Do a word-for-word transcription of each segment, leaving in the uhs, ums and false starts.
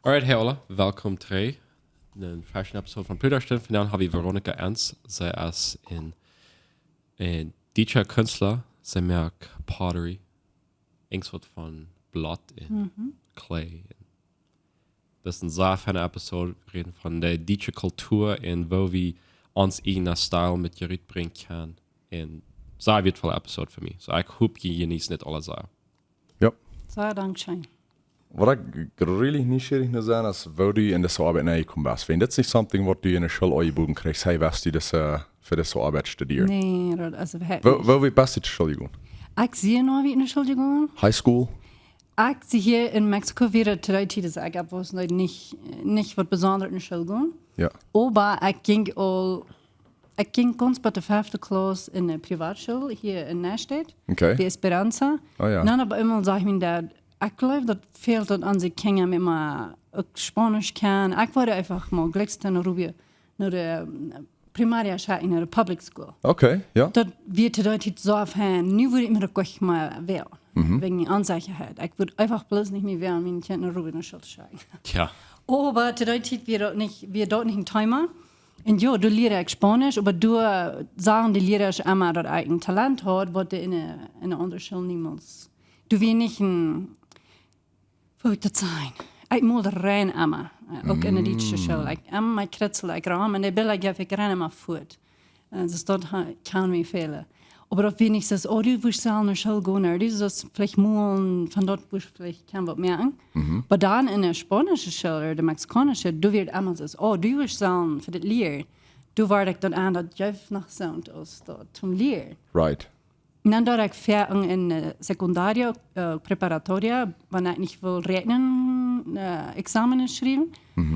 Alright, hey aula, welkom trigj. Een fresche Episode von Pluta Stund. Vondoag hab wie Veronika Enns. See es een, een dietscha Kunstla. See moakt pottery. Irjentwaut von Blatt un Kjlee. Daut es een sea feine Episode. Wie räden von de dietsche Kultua un woo wie ons eejnen Style met rutbrinjen kjennen. Un sea wieetvolle Episode fa mie. So, ekj hop, jie jeneeten daut aula sea. Jo. Sea dankscheen. Waut ekj really nieschierich no sennen es, woo du en dise Oabeit nenjekomen best. Wiels daut es nich something waut du en de School aunjebooden kjrichst, hey, west du dise, fa dise Oabeit studieren. Nä, daut es äwahaupt Woo, nich. Woo best du to School jegonen? Ekj sie noch nich en de School jegonen. High school? Ekj sie hia en Mexiko wia to dee Tiet, aus ekj oppwuss, nich, nich waut Besondret en de School jegonen. Jo. Oba ekj jinkj aul, ekj jinkj gaunz bat de fefte Klauss en de Privatschool hia en Neustadt, Okay. bie Esperanza. Oh jo. Un dan opp eemol säd mien Dad, ekj jleew, daut fält daut aun de Kjinja met mau uk Spaunisch kjennen. Ekj wull eefach mau jlikjs no Rubia, no de, ähm, Primaria schekjen, no de public school. Okay, jo. Daut wia to dee Tiet soo fein. Nu wudd ekj mie daut goanich mea wellen. Wäajen Onsechaheit. Ekj wudd eefach bloos nich mea wellen, mien Kjint no Rubia no School to schekjen. Tja. Oba to dee Tiet wia daut nich, wia daut nich een Thema. Un jo, doa lieed ekj Spaunisch, oba doa säden de Lierasch emma, daut ekj een Talent haud, waut dee en de, en de aundre School niemols. Doa wia nich een, woo wudd ekj daut sajen? Ekj mol rein emma, äh, uk en de dietsche School. Ekj emma kjrietsel ekj rom un de Bilda jeef ekj rein emma fuat. Un daut ha-, kaun mie fälen. Oba daut wia nich soo, oh, du wurscht sellen no School gonen, ooda du sust veleicht molen, von daut wurscht veleicht kjennen waut moaken. Oba dan en de spaunische School ooda de mexikaunische, doa wia emma soo, oh, du wurscht sellen fa dit lieren. Doa wort ekj daut aun, daut jeef noch soo aus daut toom lieren. Right. Un dan deed ekj foaken en, äh, Sekundaria, äh, Preparatoria, wan ekj nich wull räakjnen, äh, Examen schriewen,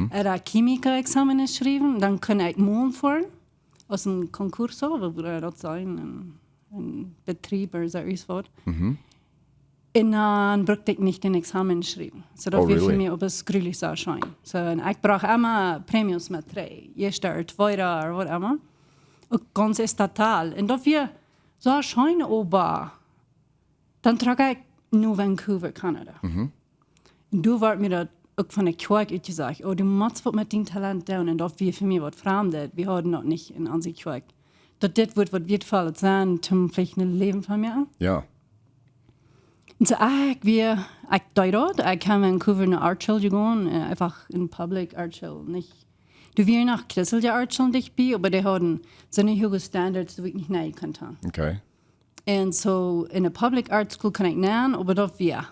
ooda Química Examen schriewen, dan kunn ekj molen foaren, aus een concurso, woo wudd daut sennen, een, een Betrieb ooda soo irjentwaut. Un dan brukt ekj nich dän Examen schriewen. So, daut Oh, wia fa really? mie opp eemol grulich soo scheen. So, un ekj brocht emma Premios met trigj. Ieeschte ooda tweede ooda waut emma. Uk gaunz estatal. Un daut wia soo scheen, oba dan trock ekj no Vancouver, Kanada. Un doa wort mie daut uk von de Kjoakj utjesajcht. Oh, du motst waut met dien Talent doonen. Un daut wia fa mie waut Framdet. Wie hauden daut nich en onse Kjoakj. Daut dit wudd waut Wieetvollet sennen, toom veleicht een Läwen von mie aun. Jo. Un soo, ah, ekj wia, ekj deed daut, ekj ha en Vancouver no Art School jegonen, äh, eefach een public Art School, nich. Doa wieren noch christelje Art Schoolen dicht bie, oba dee hauden soone huage Standards, daut ekj nich nenn kunn gonen. Okay. Un soo en de public art school kunn ekj nenn, oba daut wia,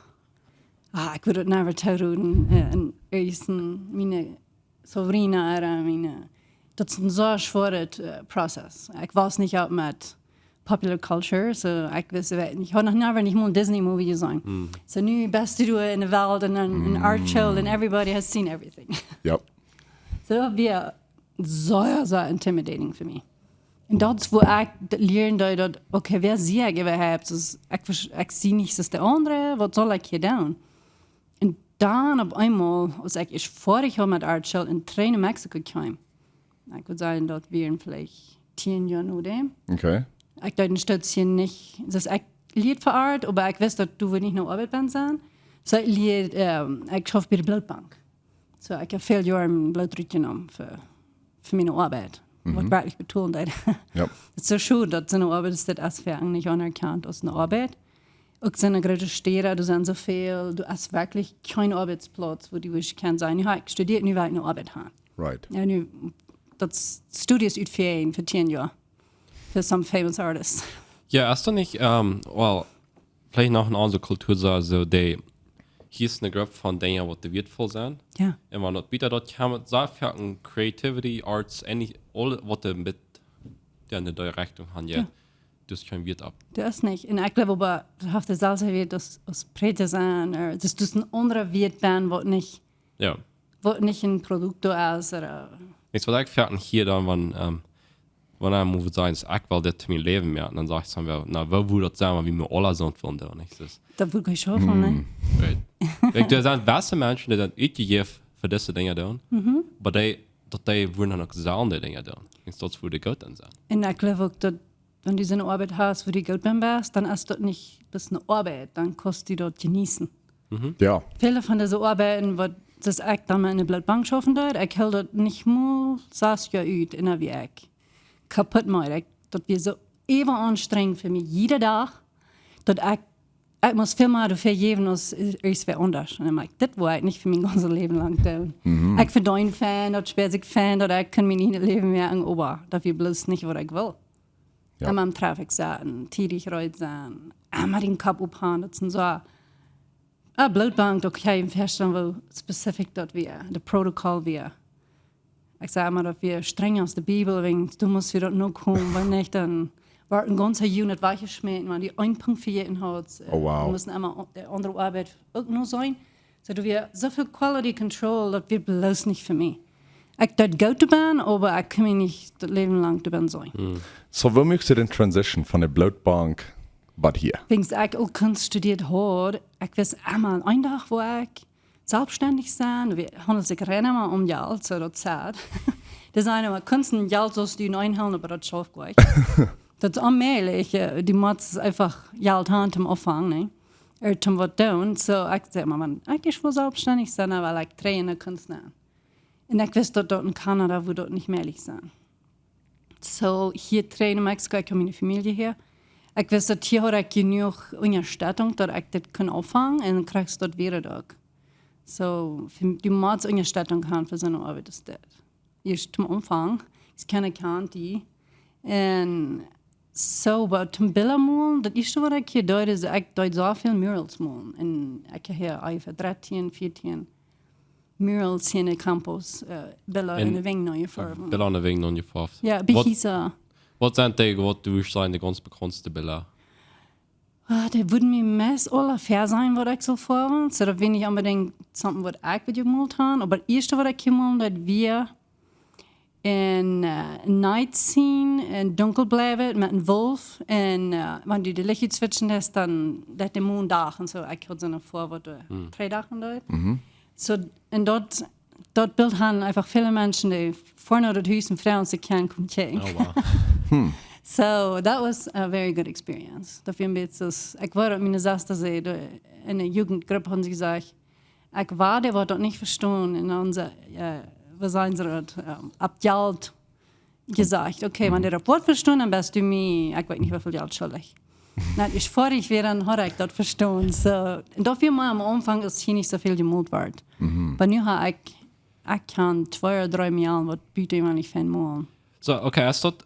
ah, ekj wudd daut never tooräden, äh, en irjent miene Sobrina ooda miene, daut es een soo schwoaret, äh, Prozess. Ekj wia nich opp met popular culture, so ekj wist, ekj haud noch never nich mol een Disney movie jeseenen. So nu best du doa en de Welt un en, en Art School and everybody has seen everything. Jo. So daut wia sea, sea intimidating fa mie. Un daut es wua ekj daut lieren deed, daut, okay, wäa sie ekj äwahaupt? Dus ekj, vers- ekj sie nich aus de aundre, waut saul ekj hia doonen? Un dan opp eemol, aus ekj ieescht foadich wia met Art School, un trigj no Mexiko kjeem. Ekj wudd sajen, daut wieren veleicht tieen Joa no däm. Okay. Ekj deed een Stootje nich, dus ekj lieed fa Art, oba ekj wist, daut doa wudd nich no Oabeit bie sennen. So ekj lieed, ähm, ekj schauft bie de Blootbank. So ekj hab väl Joaren Bloot rutjenomen fa, fa miene Oabeit. Waut werkjlich betolen deed. Jo. Daut es soo schod, daut soone Oabeit es, daut es fa nich aunerkaunt aus eene Oabeit. Uk soone groote Städ, doa sent soo väl, doa es werkjlich kjeen Oabeitsplauz, wua du wurscht kjennen sajen, jo, ekj hab jestudieet, nu well ekj eene Oabeit haben. Right. Jo, nu, daut es Studies utfäajen fa tieen Joa. Fa some famous artists. Jo, es daut nich, ähm, well, veleicht noch en onse Kultua soo, soo dee, hia es eene Grupp von Dinja, waut wieetvoll sent. Jo. Un wan daut wieda daut kjemt, soo foaken Creativity, Arts, any, aul waut een bät en dee Rechtunk gonen, jo. Jo. Daut es kjeen Wieet opp. Daut es nich. Un ekj jleew oba, daut haft daut selwje Wieet aus, aus Prädja sennen, ooda, daut es een aundra Wieet sennen, waut nich, Jo. waut nich een Produkt doa es, ooda Nich waut ekj foaken hia dan, wan, ähm, wan eena mol sajen, ekj well dit to mien Läwen moaken, dan saj ekj dan woll, na, woo wudd daut sennen, wan wie mau aula soo wudden doonen, nich? Dus, daut wudd ekj schaffen, nä? Right. Ekj, doa sent waut Menschen, dee sent utjejäft fa dise Dinja doonen, oba dee, daut dee wudden dan uk selfst dee Dinja doonen. Ekj denkj, daut wudd goot dan sennen. Un ekj jleew uk, daut wan du soone Oabeit hast, wua du goot bie best, dan es daut nich bloos eene Oabeit, dan kaust du daut jeneeten. Jo. Väle von dise Oabeiten, waut Daut ekj dan met eene Blootbank schaufen deed, ekj hilt daut nich mol sas Joa ut, un dan wia ekj kaput, mau ekj, daut wia soo äwa aunstrenjent fa mie jieda Dach, daut ekj, ekj must väl mea doafäa jäwen aus irjentwäa aundasch. Un dan mea ekj, dit woa ekj nich fa mien gaunzet Läwen lang doonen. Ekj vedeend fein, daut spält sikj fein, daut ekj kunn mien ieejnet Läwen moaken, oba daut wia bloos nich waut ekj wull. Jo. Emma em Traffic setten, tiedich reed sennen, emma dän Kopp opphaben, daut sent soo, ah, Blootbank, daut kaun ekj mie väastalen, woo specific daut wia, de Protocol wia. Ekj saj emma, daut wia strenja aus de Bibel, wäajen du must wada daut nokomen, wan nich, dan woat een gaunza Unit wajchjeschmäten, wan dee een Punkt fa je enhaut. Oh, wow. Dee musten emma o-, de aundre Oabeit uk noch sennen. Soo, doa wia soo väl Quality Control, daut wia bloos nich fa mie. Ekj deed goot doabie, oba ekj kunn mie nich daut Läwen lang doabie sennen. Hm. Soo, woo muak jie dän Transition von de Blootbank bat hia? Wäajen ekj uk Kunst studieet haud, ekj wist emma, een Dach woa ekj selfststendich sennen, wie haundelt sikj rein emma om Jelt, soo daut sad. Dee sajen emma, Kunst un Jelt sust du eenhoolen, oba daut schauft nich. Daut es onmäajlich, äh, du motst eefach Jelt haben toom aunfangen, nä? Ooda toom waut doonen. Soo, ekj saj emma, wan ekj ieescht woa selfststendich sennen, dan well ekj trigj enne Kunst nenn. Un ekj wist, daut daut en Kanada wudd daut nich mäajlich sennen. Soo, hia trigj en Mexiko, ekj hab miene Famielje hia. Ekj wist, daut hia haud ekj jenuach Unjastettunk, daut ekj dit kunn aunfangen un dan kjrieech ekj daut wada uk. Soo, fa, du motst Unjastettunk haben fa soone Oabeit aus dit. Ieescht toom Aunfank, ekj kjand kjeene. Un soo, oba toom Billa molen, daut ieeschte waut ekj hia deed, es, ekj deed soo väl murals molen. Un ekj hab hia onjefäa dartieen, vieetieen murals hia en de campus, äh, Billa en, en de Wenj nojefoaft. Billa en de Wenj nojefoaft. Jo, waut, Bichiesa. Waut sent dee, waut du wudst sajen, de gaunz bekaundste Billa? Ah, dee wudden mie meist aula väa sennen, waut ekj saul foawen. Soo, daut wia nich onbedinjt something, waut ekj wudd jemolt haben, oba daut ieeschte, waut ekj jemolt haud, wia een, äh, Night Scene, een dunkel bliewen met een Wolf. Un, äh, wan du de Licht utswitchen deist, dan, daut de Moon Dach un soo. Ekj haud soone Foaw, waut de, hm, dree Doag deed. Mhm. Soo, un daut, daut Bilt haben eefach väle Menschen, dee foaren no daut Hus un froagen, aus see kjennen komen kjikjen. Oh, wow. Hm. So, that was a very good experience. Daut wia een bät soo, ekj woa, miene Sesta säd, äh, en de Jugendgrupp haben see jesajcht, ekj woa dee, waut daut nich vestonen, en onse, äh, woo sajen see daut, ähm, opp Jelt jesajcht, okay, wan dee daut Wuat vestonen, dan best du mie, ekj weet nich, woo väl Jelt schuldich. Na, ekj foadich wia, dan haud ekj daut vestonen. Soo, un daut wia mau aum Aunfank, aus hia nich soo väl jemolt wort. Mhm. Oba nu hab ekj, ekj kaun twee ooda dree Mol waut buten, wan ekj fein mol. Soo, okay, es daut,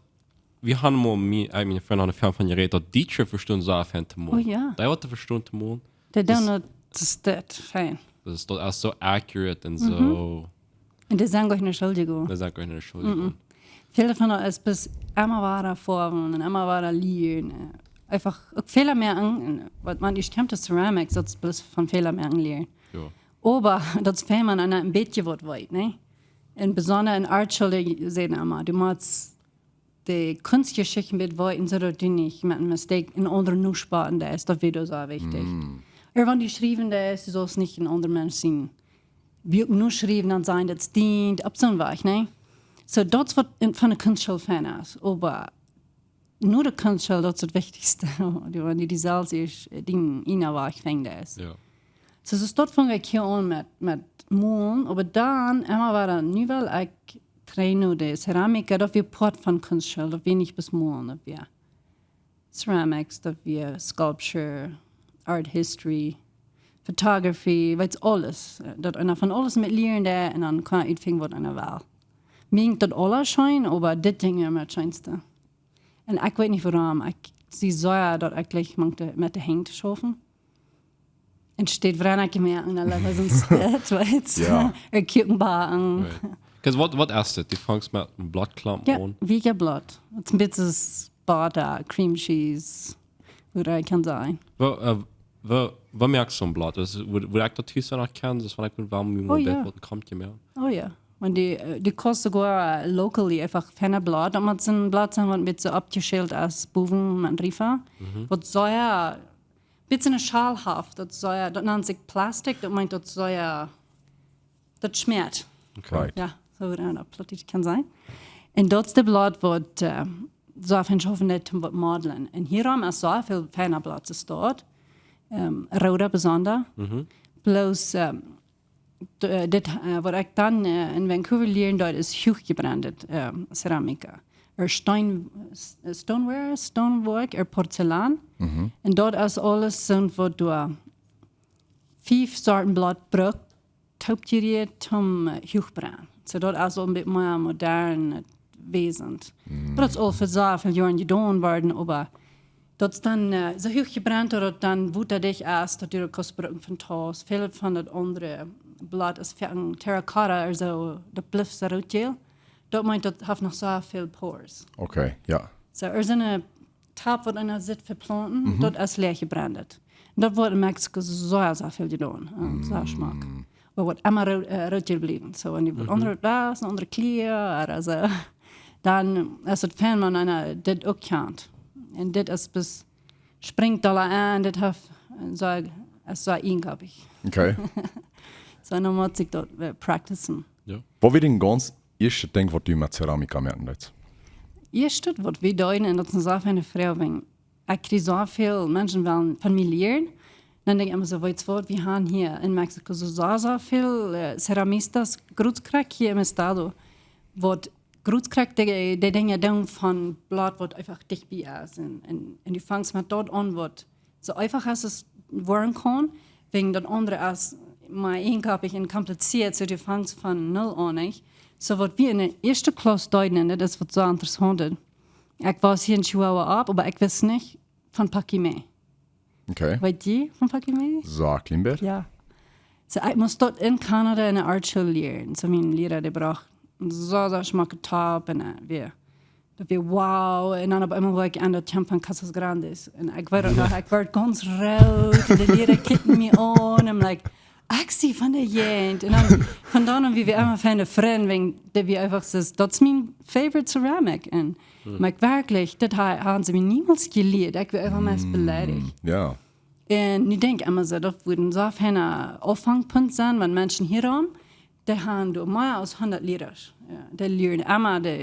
wie haben mol, mie, ekj, miene Frind hauden väl von jerät, daut Dietsche vestonen soo fein to molen. Oh jo. Dee waut vestonen to molen. Dee doonen daut, daut es daut fein. Daut es, daut es soo accurate un soo. Un dee sent goanich enne School jegonen. Dee sent goanich enne School jegonen. Väle von ons es bloos emma wada foawen un emma wada lieren. Eefach uk Fäla moaken, un waut, wan du kjemst to Ceramics, daut es bloos von Fäla moaken lieren. Jo. Oba daut es fein, wan eena een bät waut weet, nä? Un besonda en Artschool, dee sajen emma, du motst de Kunstjeschicht een bät weeten, soo daut du nich met een Mistake een aundren nosparen deist, daut wia soo wichtich. Mm. Ooda wan du schriewen deist, du saust nich een aundra Mensch sien Buak noschriewen, dan sajen, daut stiemt, opp soon Wajch, nä? Soo, daut es waut en, von de Kunstschool fein es, oba no de Kunstschool, daut es daut Wichtichste, du, wan du die selfst ieescht, äh, dien eenen Wajch finjen deist. Jo. Soo, soo daut funk ekj hia aun met, met molen, oba dan, emma wada, nu well ekj trigj no de Ceramika, daut wia Poat von Kunstschool, daut wia nich bloos molen, daut wia Ceramics, daut wia Sculpture, Art History, Photography, weetst, aules. Daut eena von aules met lieren deed un dan kunn eena utfinjen, waut eena well. Mie jinkj daut aules scheen, oba dit jinkj mie daut scheenste. Un ekj weet nich wuarom, ekj sie soo, daut ekj jlikj mank de, met de Henj schaufen. Un steit, wan ekj mea aun de Level soo steit, weetst. Jo. Ekj kjikj een bät aun. Right. 'Cause waut, waut es dit? Du fangst met een Blautklompen aun? Jo, wia Blaut. Daut es een bät soo Butter, Cream Cheese, waut ekj kaun sajen. Woo, äh, woo, woo moakst du soon Blaut? Daut es, woo, woo ekj daut Hus noch kjan, daut es, wan ekj woa moaken, oh, jo, waut een Klompje mea. Oh jo. Wan du, äh, du kaust soogoa, äh, locally eefach feine Blaut, daut mott soon Blaut sennen, waut een bät soo oppjeschält es, bowen met Riefa. Mhm. Waut soo, jo, bät soone Schal haft, daut soo, jo, daut nant sikj Plastik, daut meent daut soo, jo, daut schmäat. Okay. Right. Jo, soo woo daut opp Plautdietsch kaun sennen. Un daut es de Blaut, waut, äh, soo fein schaufen deit, om waut modelen. Un hia es soo väl feina Blaut, soo daut, ähm, rooda besonda. Mhm. Bloos, ähm, d- äh, dit, äh, waut ekj dan äh, en Vancouver lieed, daut es huachjebrennt, äh, Ceramika. Ea Steen, äh, Stoneware, Stonework, ea Porzellan. Un daut es aules soont waut doa fief Sorten Blaut brukt, toopjerieet toom äh, huachbrennen. So daut es aul een bät mea modern äh, Wesen. Daut es aul fa soo väl Joaren jedonen worden, oba daut es dan äh, soo huachjebrennt, daut daut dan wotadicht es, daut du daut kaust brucken von Tus. Väl von daut aundre Blaut es fa een Terracotta, aulsoo daut blift soo rootjäl. Daut meent, daut haft noch soo väl Pores. Okay, jo. So, ea soone Top waut eena sitt fa Plaunten, daut es leajjebrennt. Un daut woat en Mexiko soo, soo väl jedonen. Un soo schmock. Oba woat emma ro- äh, rootjäl bliewen. So, wan du waut aundret hast, een aundre Klea, ooda soo, dan es daut fein, wan eena dit uk kjant. Un dit es bes sprinjt doa aun, dit haft, äh, soo, es soo ieejenkoppich. Okay. So, dan mott sikj daut äh, practicen. Waut wia daut gaunz ieeschte Dinkj waut du met Ceramika moaken deetst? Ieeschte waut wie deeden, un daut es soo eene Froag, wan ekj kjrieech soo väl Menschen wellen von mie lieren. Dan denkj ekj emma soo, weetst waut, wie haben hia en Mexiko soo, soo, soo väl äh, Ceramistas, grootskrakjt hia em Estado, waut grootskrakjt dee, dee Dinja doonen von Blaut waut eefach dicht bie es. Un, un, un du fangst met daut aun waut soo eefach aus et woaren kaun, wäajen daut aundre es mea ieejenkoppich un komplizieet, so du fangst von null aun, nich? So waut wie en de ieeschte Klauss deeden, un daut es waut soo interessaunt es. Ekj wia hia en Chihuahua opp, oba ekj wist nich von Paquimé. Okay. Weetst du von Paquimé? Soo, kjlien bät. Jo. So, ekj must daut en Kanada en de Artschool lieren. So, mien Liera, dee brocht soo, soo schmocke Top un äh, wia, daut wia wow. Un dan opp eemol wia ekj aun daut Camp von Casas Grandes. Un ekj wia noch, ekj wia gaunz root. Un de Liera kjikjten mie aun. Un like, ekj sie von de Jäajent. Un dan, von dan aun wia wie emma feine Frind, wäajen daut wia eefach soo, daut es mien favorite ceramic. Un, oba ekj werkjlich, daut ha- haben see mie niemols jelieet. Ekj wia eefach meist beleidicht. Jo. Un nu denkj ekj emma soo, daut wudd een soo feina Auffangspunkt sennen, wan Menschen hia rom, dee haben doa mea aus hundat Liera. Jo, dee lieren emma de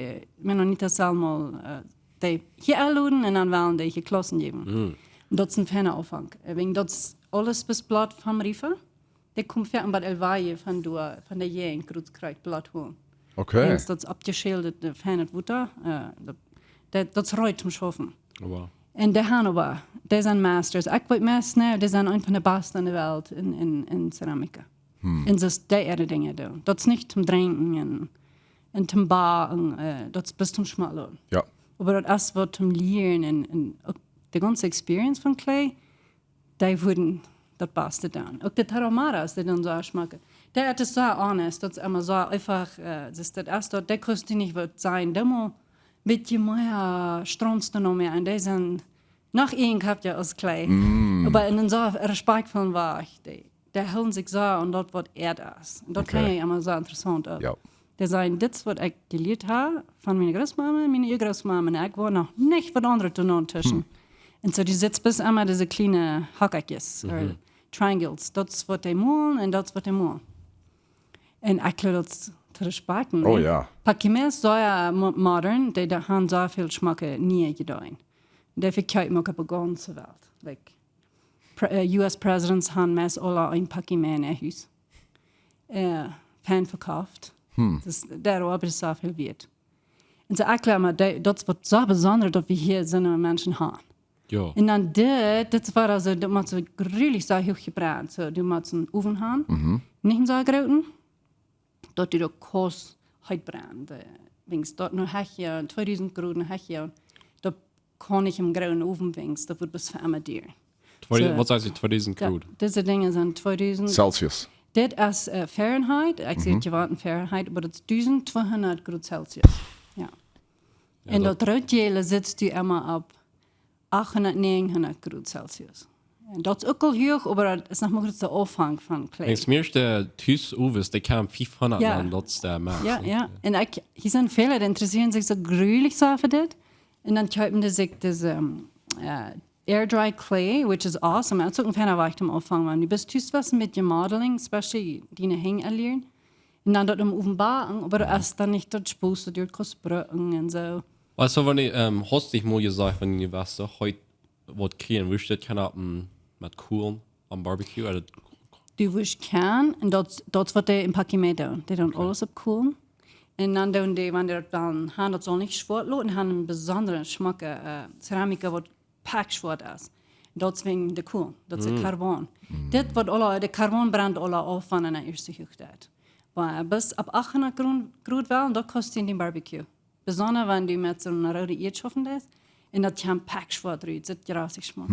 Mennonitas Salmo, äh, dee hia enloden un dan wellen dee hia Klaussen jäwen. Un daut es een feina Aunfank. Äh, wäajen daut es aules bes Blaut vom Riefa. Dee kjemt foaken bie El Valle von doa, von de Jäajent grootskrakjt Blaut holen. Okay. Wäajen daut es oppjeschildert, äh, fein daut Wota, äh, daut, daut, daut es reed toom schaufen. Wow. Un dee haben oba, dee sent masters. Ekj weet meist, nä, dee sent een von de baste en de Welt en, en, en Ceramika. Un soo dee äare Dinja doonen. Daut es nich toom drinkjen un, un toom backen, äh, daut es bes toom schmocken. Jo. Oba daut es waut toom lieren un, un uk de gaunze experience von Clay, dee wudden daut baste doonen. Uk de Taromaras, dee doonen soo schmock. Dee, et es soo honest, daut es emma soo eefach, äh, daut, daut es daut, dee kosten nich waut sennen, dee mol een bät mea, äh, stroomst du noch mea. Un dee sent noch een Koppje aus Clay. Oba en een soo respektvollen Wajch, dee, dee hoolen sikj soo aun daut waut äa es. Un daut Okay. finj ekj emma soo interessaunt uk. Jo. Dee sajen, dit es waut ekj jelieet hab von miene Grootmama, miene Urgrootmama, un ekj woa noch nich waut aundret doonen tischen. Un soo, du sitst bes emma dise kjliene Hackackjes, ooda triangles. Daut es waut dee molen un daut es waut dee molen. Un ekj jleew daut es to respekten, Oh nä? jo. Paquimé es soo, äh, mo- modern, dee, dee haben soo väl schmocke niee jedonen. Dee vekjeepen uk opp de gaunze Welt. Like, pre- äh, U S Presidents haben meist aula een Paquimé en äa Hus. Äh, fein vekauft. Daut es, doa opp es soo väl wieet. Un soo, ekj jleew, oba dee, daut es waut soo besondret, daut wie hia soone Menschen haben. Jo. Un dan dit, dit es waut, aulsoo, daut mott soo grulich soo huach jebrennt. Soo, du motst een Owen haben. Nich een soo grooten. Daut du daut kaust heet brennen. Dee, wäajen daut nu hia, tweedusent Grod nu hia, daut kaun nich em grooten Owen, wäajen daut woat bes fa emma dieren. Twee- So. Waut sajchst du, tweedusent Jo, Grod? dise Dinja sent tweedusent. Celsius. Dit es äh, Fahrenheit. Ekj sie jewaant en Fahrenheit, oba daut es dusent tweehundat Grod Celsius. Jo. En daut rootjäle sitst du emma opp achthundat, näajenhundat Grod Celsius. Un daut es uk aul huach, oba daut es noch mau de Aunfank von Clay. Denkst du, mie es de Tus Owes, dee kaun fiefhundat Jo. Grod, daut es de Max, Jo, nä? jo. Un ekj, hia sent väle, dee interessieren sikj soo grulich soo fa dit. Un dan kjeepen dee sikj dise, ähm, äh, air dry clay, which is awesome. Daut es uk een feina Wajch toom aunfangen, wan du best tus waut met je modeling, especially diene Henj lieren. Un dan daut em Owen backen, oba daut es dan nich daut Spos, daut du daut kaust brucken un soo. Weetst du, wan du, ähm, hast du mol jesajcht, wan du wieescht, soo, heet waut kjrieen, wieescht du daut kjennen opp, mm, met Kohlen aum Barbecue, ooda daut du wurscht kjennen, un daut, daut es waut dee en Paquimé doonen. Dee doonen aules opp Kulen. Un dan doonen dee, wan dee daut wellen haben, daut saul nich schwoat loten, haben een besondren schmocken, äh, Ceramica, waut pekjschwoat es. Daut es wäajen de Kulen, daut es de Carbon. Dit waut aula, de Carbon brennt aula auf, wan et ieescht huach woat. Oba bat opp achthundat Grod, Grod wellen, daut kost die en dän Barbecue. Besonda wan du met soone roode Ieed schaufen deist. Un daut kjemt pekjschwoat rut, sitt jrasich schmock.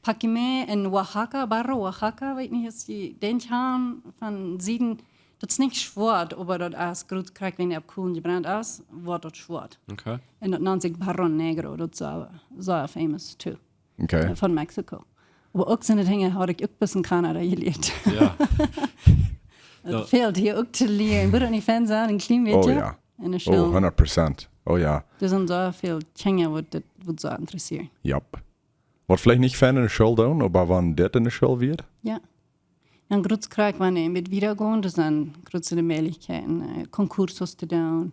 Paquimé en Oaxaca, Barro Oaxaca, weet nich aus jie dän kjanen, von Sieden, daut es nich schwoat, oba daut es groot, krakjt wan dee opp Kulen jebrennt es, woat daut schwoat. Okay. Un daut nant sikj Barro Negro, daut es sea, sea famous too. Okay. Von Mexiko. Oba uk soone Dinja haud ekj uk bat en Kanada jelieet. Ja. Daut fält hia uk to lieren. Wudd daut nich fein sennen, een kjlien Oh bät? ja. En de Oh, School. Hundert Prozent. Oh ja. Doa sent sea väl Kjinja, waut dit, waut see interessieet. Yep. Waut veleicht nich fein en de School doonen, oba wan dit en de School wia? Jo. Dan groot krakjt, wan dee een bät wieda gonen, doa sent groot de Mäajlichkjeiten, äh, concursos to doonen.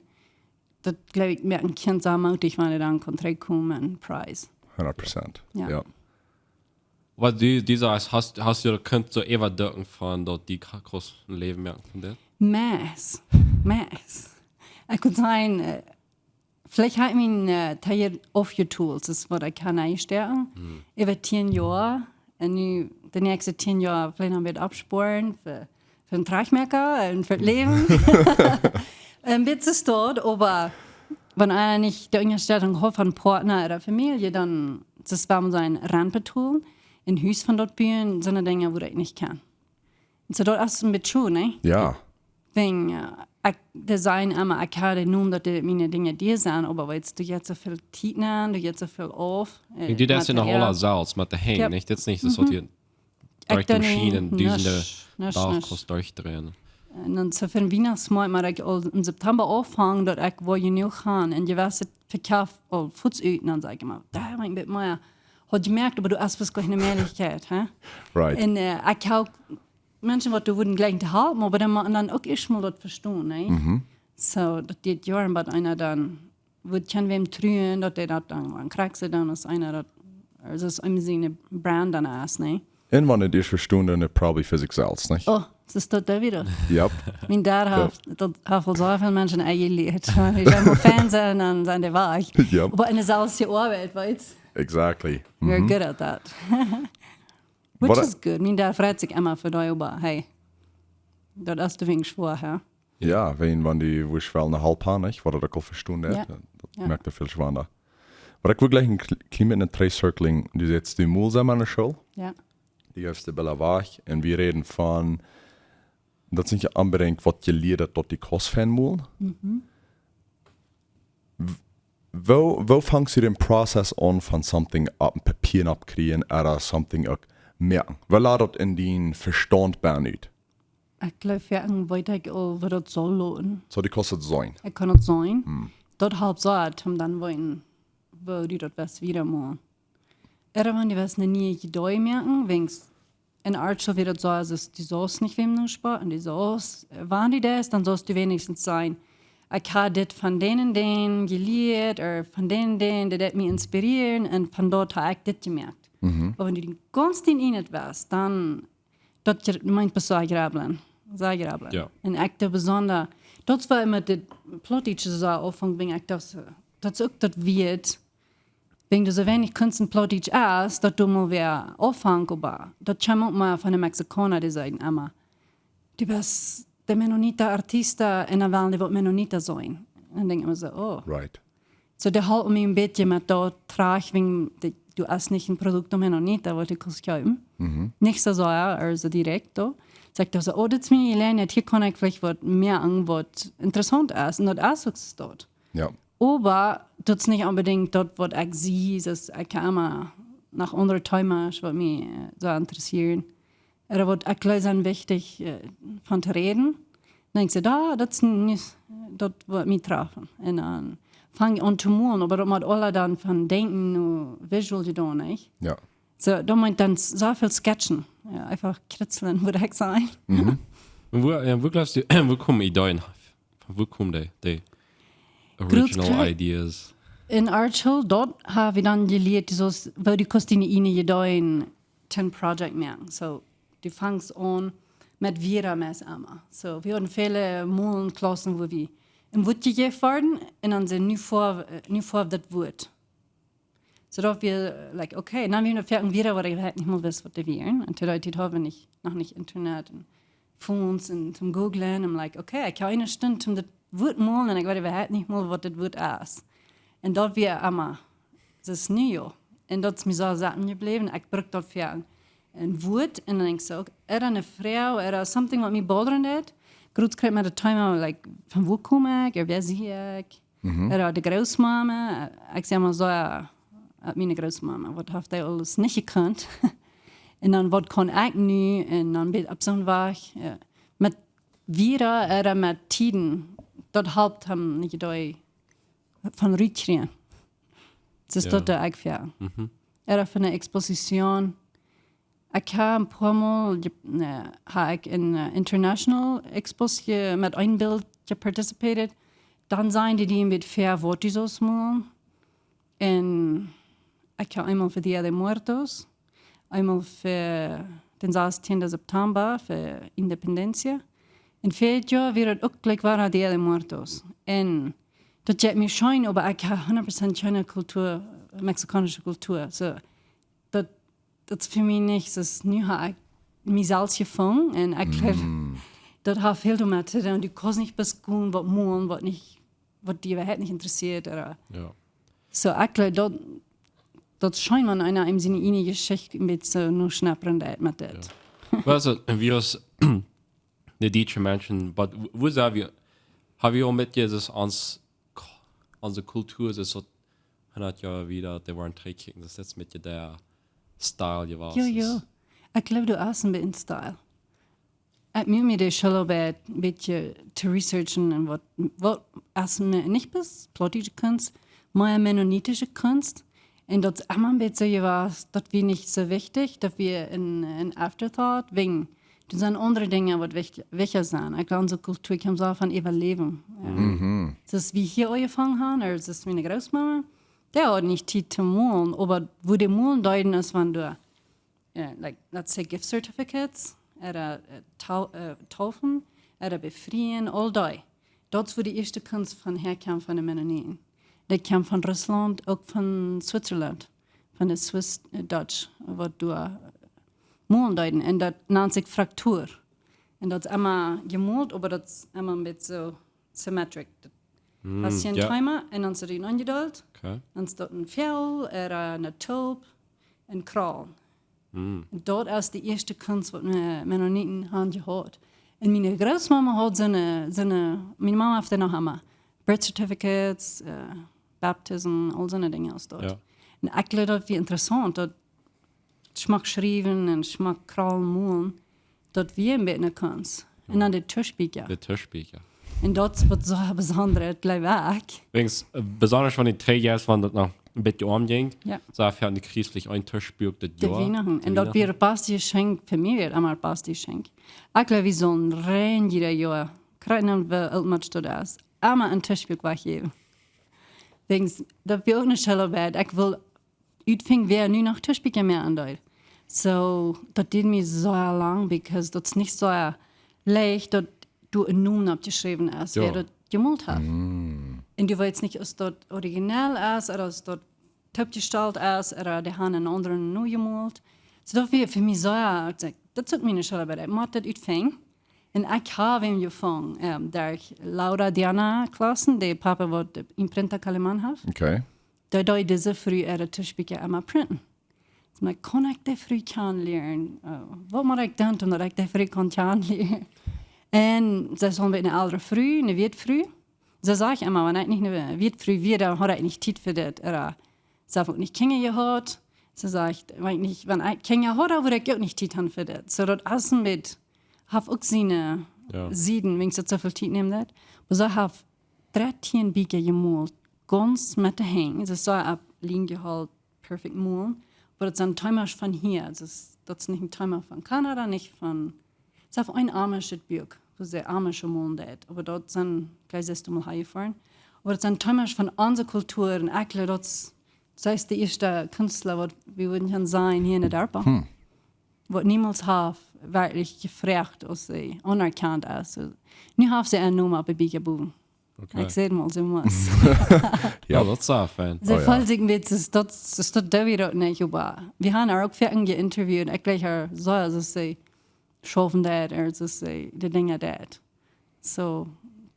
Daut, jleew ekj, moakt een Kjint sea mootich, wan dee dan kaun trigjkomen un prize. Hundert Prozent. Jo. Ja. Waut du, du sajchst, hast, hast du daut kunt soo äwaducken von daut die Ka-, Kosten Läwen moaken von dit? Meist. Meist. Ekj kunn sajen, äh, veleicht hab ekj mien, äh, Tiet aufjetoolt, es waut ekj kaun enstalen. Äwa tieen Joa. Un nu, de näakjste tieen Joa, veleicht noch een bät aufspoaren fa, fa een Trajchtmoaka un fa daut Läwen. Een bät soo, oba wan eena nich de Unjastettunk haft von Partner ooda Famielje, dan es et, wan see Rent betolen, een Hus von daut buen, soone Dinja, waut ekj nich kaun. Un soo, daut es een bät, nä? Ja. Wäajen, äh, ekj, dee sajen emma, ekj hab dän Nomen, daut dee miene Dinja diea sent, oba weetst du, jeft soo väl Tiet aun, du jeft soo väl auf. Äh, Du deist je noch Material. Aules selfst met de Henj, Jo. nich? Dit es nich soo, daut du Ekj derch de doo Maschinen nich, dusende nich, nich, Dach nich. Kost derchdreien. Un dan soo fa Wienachtsmoat, mau ekj aul en September aunfang, daut ekj woa jenuach han, un jie weeten, et vekauft aul fuaz ut, un dan saj ekj emma, doa, ekj bie mie, haud jemoakt, oba du hast bloos kjeene Mäajlichkjeit, hä? Right. Un, äh, ekj hab Menschen, waut doa wudden jlikj to halpen, oba dan, dan uk ieescht mol daut vestonen, nä? Soo, daut dit Joa, bat eena dan, wudd kjeen wäm truen, daut dee daut dan, wan krakjt soo dan, aus eena daut, aus et eenem siene Brand dan es, nä? Un wan et ieescht vestonen, dan probably fa sikj selfst, nich? Oh, es daut doa wada? Yep. Mien Dad haft, daut haft aul soo väl Menschen enjelieet. Wan dee dan opp Fernsehen, dan sent dee wajch. Jo. Oba en de selwje Oabeit, weetst? Exactly. We're good at that. Which Waut- is good. Mien Dad freit sikj emma fa die, oba hey, daut es de Wink schwoa, hä? Ja, wan, wan du wurscht wellen ne Halp han, nich? Waut ekj uk aul vestonen haud, Ja. daut Ja. moakt et väl schwanda. Waut ekj wudd jlikj een kjl-, kjlien bät en Trigg-circling, du sajchst, du mol sent met ne School, Jo. du jeefst de Billa wajch, un wie räden von, daut es nich onbedinjt waut jie lieeden, daut die Kost von mol. W-, woo, woo fangst du dän Prozess aun von something opp een Papia aufkjrieen ooda something uk moaken? Woo lat daut en dien Vestaunt bie ut? Ekj jleew, jo, un weet ekj aul, waut daut saul loten. Soo, du kaust et seenen. Ekj kaun et seenen. Daut halpt soo, om dan weeten, woo du daut west wieda moaken. Ooda wan du west ne niee Idee moaken, wäajens en Archel wia daut soo, aus du saust nich wäm no spotten, du saust, äh, wan du daut, dan saust du weens sajen, ekj hab dit von dän un dän jelieet, ooda von dän un dän, dee deed mie inspirieren, un von doa hab ekj dit jemoakt. Oba wan du gaunz dien ieejnet west, dan daut je-, meent bloos soo grabbeln. Soo grabbeln. Jo. Un ekj doo besonda, daut wia met de Plautdietsche soo aunfangen, wan ekj daut, daut es uk daut wieet, wan du soo weinich kaust en Plautdietsch aus, daut du mol wada aunfangst, oba daut kjeem uk mau von de Mexikauna, dee säden emma, du best de Mennonita Artista, un dan wellen dee waut Mennonita sennen. Un dan denkj ekj mie soo, oh. Right. Soo, dee holpen mie een bät met daut trigj, wan dee, du hast nich een Produkt om Mennonita, waut du kaust kjeepen. Nich soo, soo, jo, ooda soo direkt, doa. Saj ekj doa soo, oh, dit es mien Gelegenheit, hia kaun ekj veleicht waut moaken, waut interessaunt es. Un daut es uk soo. Ja. Oba daut es nich onbedinjt daut, waut ekj see, daut ekj emma no aundre Themas, waut mie, äh, soo interessieren. Ooda waut ekj jleew sent wichtich, äh, von to räden. Dan denkj ekj soo, daut, daut es nich daut, waut mie trafen. Un dan fang ekj aun to molen, oba daut mott aula dan von Denkjen no visual jedonen, nich? Ja. Soo, daut meent dan s-, soo väl sketchen. Jo, eefach kritzeln, wudd ekj sajen. Un woo, jo, woo jleefst du, woo komen Ideen? Von woo komen dee, dee original Groot ideas? En Archel, daut hab ekj dan jelieet, soo aus, woo du kaust diene ieejne Ideen to een Project moaken. Soo, du fangst aun met Wieed meist emma. So, wie hauden väle Molenklaussen, wua wie een Wuat jejäft worden un dan säd: "Nu foa-, äh, nu foa daut Wuat." So daut wie, äh, like, okay, dan wie noch foaken Wieed, waut wie nich mol wisten, waut dee wieren. Un to dee Tiet hauden wie nich, noch nich Internet un Phones un toom googlen. Un, like, okay, ekj hab eene Stund om daut Wuat molen un ekj weet äwahaupt nich mol, waut daut Wuat es. Un daut wia emma, daut es nu jo. Un daut es mie soo sitten jebläwen. Ekj bruck daut fa een Wuat. Un dan denkj ekj uk, ooda eene Froag, ooda something, waut mie bothern deed. Groot kjrieech ekj daut Thema, like, von wua kom ekj, ooda wäa sie ekj? Mhm. Ooda de Grootmama, ekj saj mau soo, äh, miene Grootmama, waut haft dee aules nich jekunt? Un dan, waut kaun ekj nu? Un dan bie, opp soon Wajch, äh, met Wieed ooda met Tieden, daut halpt am nich, dee von rut kjrieen. Daut es Jo. daut, dee ekj fa. Mhm. Ooda fa eene Exposition. Ekj hab een poa Mol, je-, äh, hab ekj enn, äh, International Expos je-, met een Bilt jeparticipated. Dan sent dee, dee een bät ver, waut dee soo molen. Un ekj hab eemol fa Dia de Muertos, eemol fa dän sastieenden September, fa Independencia. Un fa dit Joa wia daut uk jlikj wada Dia de Muertos. Un daut jeit mie scheen, oba ekj hab hundat Prozent kjeene Kultua, mexikaunische Kultua. So, daut, daut es fa mie nuscht, daut es nu hab ekj mie selfst jefungen un ekj jleew, Mm. daut haft väl doamet to doonen. Du kaust nich bloos gonen waut molen, waut nich, waut die äwahaupt nich interessieet, ooda Jo. So, ekj jleew, daut, daut schient, wan eena eenem siene ieejne Jeschicht een bät soo noschnappen deit met dit. Jo. Well, aulsoo, wie aus de dietsche Menschen, but wua sent wie, hab wie aul met Jesus ons, onse Kultua, daut es soo hundat Joa wada, dee woaren trigjkjikjen, daut es met de Style jewast. Jo, jo. Ekj jleew, du hast een bät Style. Ekj mott mie de Schul opp een bät to researchen un waut, waut es mie nich bloos plautdietsche Kunst, mea mennonitische Kunst. Un daut es emma een bät soo jewast, daut wia nich soo wichtich, daut wia een, een afterthought, wäajen doa sent aundre Dinja waut wicht-, wichtja sent. Ekj jleew, onse Kultua kjemt soo von Äwaläwen. Jo. Mhm. Daut wie hia aunjefongen haben, ooda daut miene Grootmama, dee haud nich Tiet to molen, oba wua dee molen deeden es, wan doa äh, like, let's say, gift certificates, ooda, äh, Tau-, äh, Taufen, ooda Befrieen, aul dee. Daut es wua de ieeschte Kunst von häakjemt von de Mennoniten. Dee kjemt von Russlaunt, uk von Switzerland, von de Swiss, äh, Dutch, waut doa, äh, molen deeden. Un daut nant sikj Fraktur. Un daut es emma jemolt, oba daut es emma een bät soo symmetric. Mm, hast du een jo. Thema un dan es doa een aunjedult. Okay. Dan es doa een Väagel, ooda, äh, eene Tulp, een Kraulen. Mm. Un daut es de ieeschte Kunst waut de Mennoniten haben jehaut. Un miene Grootmama haud soone, soone, miene Mama haft noch emma birth certificates, äh, baptism, aul soone Dinja aus daut. Jo. Un ekj jleew daut wia interessaunt, daut schmock schriewen un schmock Kraulen molen, daut wia een bät eene Kunst. Un dan de Tischbieekja. De Tischbieekja. Un daut es waut soo besondret, jleew ekj. Wäajen, äh, besonda wan dee twee Joa, wan daut noch een bät omm jinkj, Jo. soo haud wie jrod een Tischbieekja daut Joa. Wiehnachten. Un daut wia daut baste Jeschenkj, fa mie wia daut emma daut baste Jeschenkj. Ekj jleew, wie sellen rein jieda Joa, krakjt wan wie oolt met daut es, emma een Tischbieekja wajchjäwen. Wäajen, daut wia uk eene Schul opp, ekj well utfinjen, wäa nu noch Tischbieekja moaken deit. So, daut deed mie soo lang, because daut es nich soo leicht, daut doa een Nomen oppjeschräwen es, Jo. wäa daut jemolt haft. Mm. Un du weetst nich, aus daut original es, ooda aus daut toopjestalt es, ooda dee haben een aundren nojemolt. So, daut wia fa mie soo, ekj saj, daut es uk miene Schul, oba ekj mott daut utfinjen. Un ekj hab een jefungen, ähm, derch Laura Diana Clausen, de Papa waut de Imprenta Calimán haft. Okay. Dee deed dise Fru äare Tischbieekja emma printen. Saj ekj, kaun ekj dee Fru kjanen lieren? Äh, waut mott ekj doonen, om daut ekj dee Fru kaun kjanen lieren? Un see es een bät eene eldre Fru, eene Wieetfru. See sajcht emma, wan ekj nich eene Wieetfru wia, dan haud ekj nich Tiet fa dit. Ooda see haft uk nich Kjinja jehaut. See sajcht, wan ekj nich, wan ekj Kjinja haud, dan wudd ekj uk nich Tiet haben fa dit. So daut es een bät, haft uk siene Jo. Sieden, wäajen daut soo väl Tiet nemt daut. Oba see haft dartieen Bieekja jemolt, gaunz met de Henj. See es soo opp Lien jehaut, perfekt molen. Oba daut sent Themas von hia. Daut es, daut es nich een Thema von Kanada, nich von, see haft een amische Buak, wua see amische molen deit. Oba daut sent, jlikj soo mol hia jefoaren. Oba daut sent Themas von onse Kultua un ekj jleew, daut es, see es de ieeschte Kunstler, waut wie wudden kjennen sajen hia enne Darpa. Hm. waut niemols haft werkjlich jefroacht, aus see aunerkaunt es. Soo, nu haft see eenen Nomen opp de Bieekja bowen. Okay. Ekj säd mol, see must. Ja, daut es fein. See Oh, ja. feelt sikj een bät, daut, daut doo wie daut nich, oba wie haben äa uk foaken jeinterviewt. Ekj jleich äa soo, aus see schaufen deed, aus see de Dinja deed. Soo,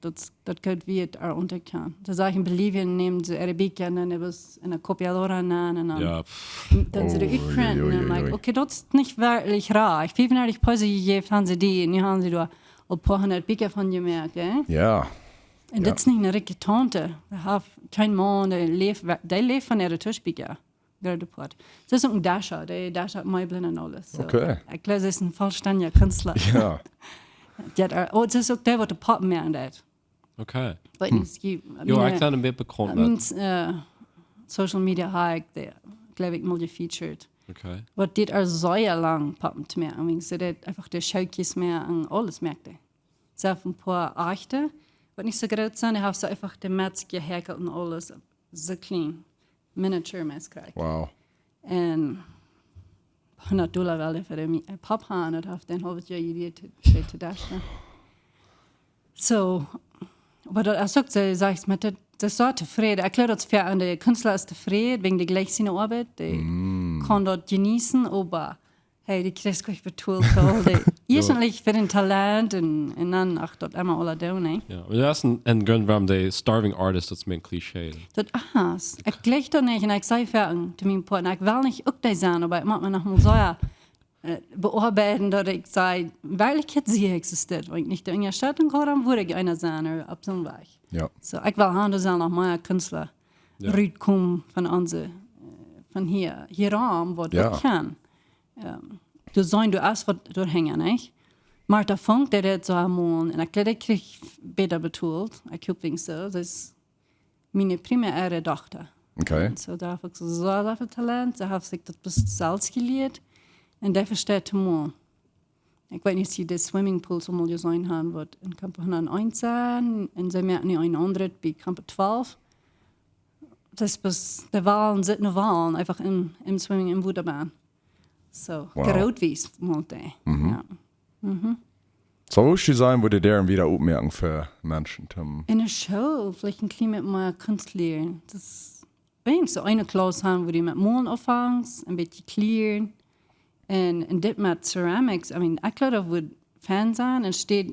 daut, daut kjemt wada äa aunerkaunt. Daut sach ekj, en Bolivien neemen see äare Bieekja un dan haben see en eene copiadora nenn un dan, Ja. dan see de Oh, utprinten. ui, ui, Un ui, like, ui. Okay, daut es nich werkjlich rar. Ekj fief un dartich Peso jejäft haben see dee, un nu haben see doa aul een poa hundat Bieekja von jemoakt, eh? Ja. Un daut es nich eene rikje Taunte. Dee haft kjeen Maun, dee läft, dee läft von äare Tischbieekja. Groote Poat. See es uk een Dasha, dee dasht Meeblen un aules. Soo. Okay. Ekj jleich, see es een vollstendja Künstler. Ja. Ja, doa, oh, see es uk dee, waut de Poppen moaken deed. Okay. Weet nich, ekj, Jo, ekj sie een bät bekaunt Miene, met. eh, Social Media hab ekj dee, jleew ekj, mol jefeatured. Okay. Waut dee aul soo lang Poppen moakt. I mean, see deed eefach de Schootjes moaken un aules moakt dee. See haft een poa echte, waut nich soo groot sent, dee haft see eefach de Metz jehäakjelt un aules. Soo kjlien. Miniature meist krakjt. Wow. Un hundat Dolla well dee fa de Mi-, eh, Popp haben, daut haft een haulwet Joa jeduat, to, to, to dashen. Soo, oba daut es uk, see sajcht, met daut, daut es soo tofräd. Ekj jleew, daut es fa de Künstler es tofräd, wäajen dee jlikjt siene Oabeit, dee kaun daut jeneeten, oba hey, dee kjrichst goanich betolt fa aul dee. Ieeschtlich fa daut Talent un, un dan, ach, daut emma aula doonen, nä? Ja, oba daut es een, een Grunt, wuarom de starving artist, daut es mea een Klischee. Daut, aha, ekj jlikj daut nich un ekj saj foaken to mienen Partner, ekj well nich uk dee sennen, oba ekj mott mie noch mol soo, eh, beoabeiden, daut ekj saj, werkjlich, see existiert. Wan ekj nich de Unjastettunk haud, dan wudd ekj eena sennen, ooda opp soon Wajch. Ja. Soo, ekj well haben, doa sellen noch mea Künstler Ja. rutkomen von onse, eh, von hia, hia rom, waut Ja. ekj kaun. Ehm, doa sent, doa es waut doahinja, nich? Martha Funk, dee deed soo mol, un ekj jlikj, dee kjrieech bäta betolt. Ekj hop, denkj soo, daut es miene Prima äare Dochta. Okay. Un soo, doa haud ekj soo, soo väl Talent, see haft sikj daut bloos selfst jelieet. Un dee vesteit to molen. Ekj weet nich, aus jie de Swimmingpools aul mol jeseenen haben, waut en Campo hundat eent sent, un see moaken nu een aundret bie Campo twalf. Daut es bloos, de Walen sitten, de Walen, eefach em, em Swimming, em Wota benn. Soo, Wow. Grootwies, mol dee. Mhm. Ja. Soo, woo wudd jie sajen, wudd jie doa wada oppmoaken fa Menschen, Tim? En de School, veleicht een kjlien bät mea Kunst lieren. Daut es, wan see eene Kjlass haben, wua dee met Molen aunfangen, een bät kjlieren. Un, un dit met Ceramics, I mean, ekj jleew, daut wudd fein sennen. Un steit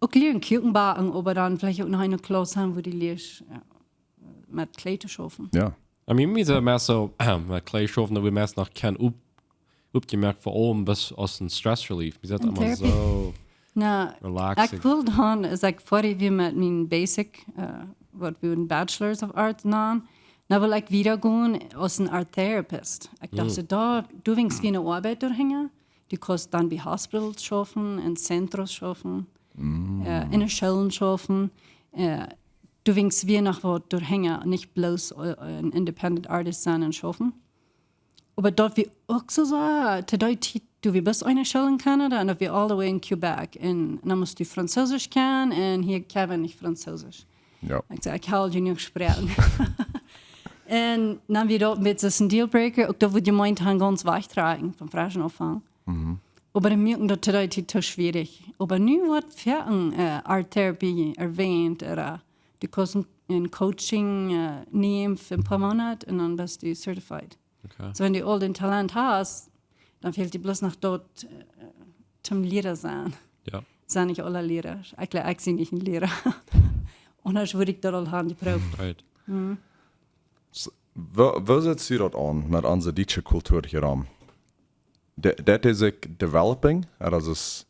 uk lieren Kuchen backen, oba dan veleicht uk noch eene Kjlass haben, wua dee lieren, ja, met Kjlee to schaufen. Ja. I mean, wie sent meist soo, met Kjlee schaufen, daut wie meist noch kjennen opp-, oppjemoakt fa aulem, bloos aus een stress relief. Wie sent Een emma therapy. soo Na, relaxing. Ekj wull dan, aus ekj foadich wia met mien Basic, eh, waut wie een Bachelors of Arts nanen, dan wull ekj wieda gonen aus een Art Therapist. Ekj docht, soo, doa, doa wia eene Oabeit doahinja, dee kaust dan bie Hospitals schaufen, en Centros schaufen, eh, en de Schoolen schaufen, eh, doa wia noch waut doahinja, nich bloos, eh, een independent artist sennen un schaufen. Oba daut wie uk soo sent, to dee Tiet, doa wie bloos eene School en Kanada un daut wie all the way en Quebec. Un dan must du Franzeesch kjennen un hia kjenn wie nich Franzeesch. Ja. Ekj saj, ekj hab jenuach Sproaken. Un dan wia daut een bät een Dealbreaker, uk daut wudd jie meent haben, gaunz wajchtrakjen von freschen Aunfank. Oba dan muak daut to dee Tiet too schwierich. Oba nu woat foaken, eh, Art Therapy erwähnt, ooda du kaust een, een Coaching, eh, nämen fa een poa Moonat un dan best du certified. Okay. Soo, wan du aul daut Talent hast, dan fält die bloos noch daut, eh, toom Liera sennen. Ja. Sent nich aule Liera. Ekj, ekj sie nich een Liera. Aundasch wudd ekj daut aul haben jeprooft. Right. Woo, woo sitt jie daut aun met onse dietsche Kultua hia rom? De-, daut es sikj developing, ooda es,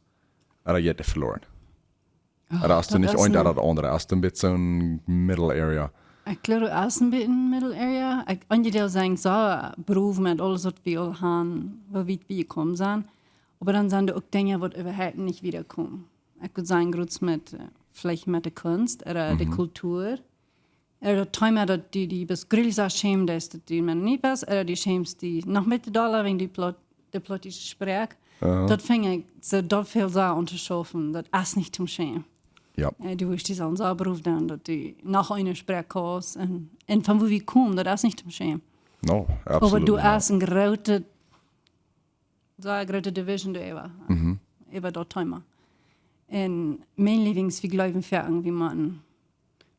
ooda jeit dee veloaren? Ooda es doa daut nich es eent een ooda daut aundre, es doa een bät soon middle area? Ekj jleew, doa es een bät een middle area. Ekj, aun jie deel sent soo, eh, brow met aules waut wie aul haben, woo wiet wie jekomen sent. Oba dan sent doa uk Dinja waut äwahaupt nich wieda komen. Ekj wudd sajen, groot met, eh, veleicht met de Kunst, ooda de Kultua. Ooda daut Thema daut du die bloos jreslich schämst, daut du Mennonit best, ooda du schämst die noch mea dolla wäajen de Plaut-, de plautdietsche Sproak. Daut finj ekj soo, daut fält soo aun to schaufen, daut es nich toom schämen. Ja. Eh, du woascht die soo een Beruf doonen, daut du noch eene Sproak kaust un, un von wua wie komen, daut es nich toom schämen. No, Oba absolut. doa es een grootet Soo eene groote Division doaräwa, äwa daut Thema. Un mien Lieblings, wie jleewen foaken, wie motten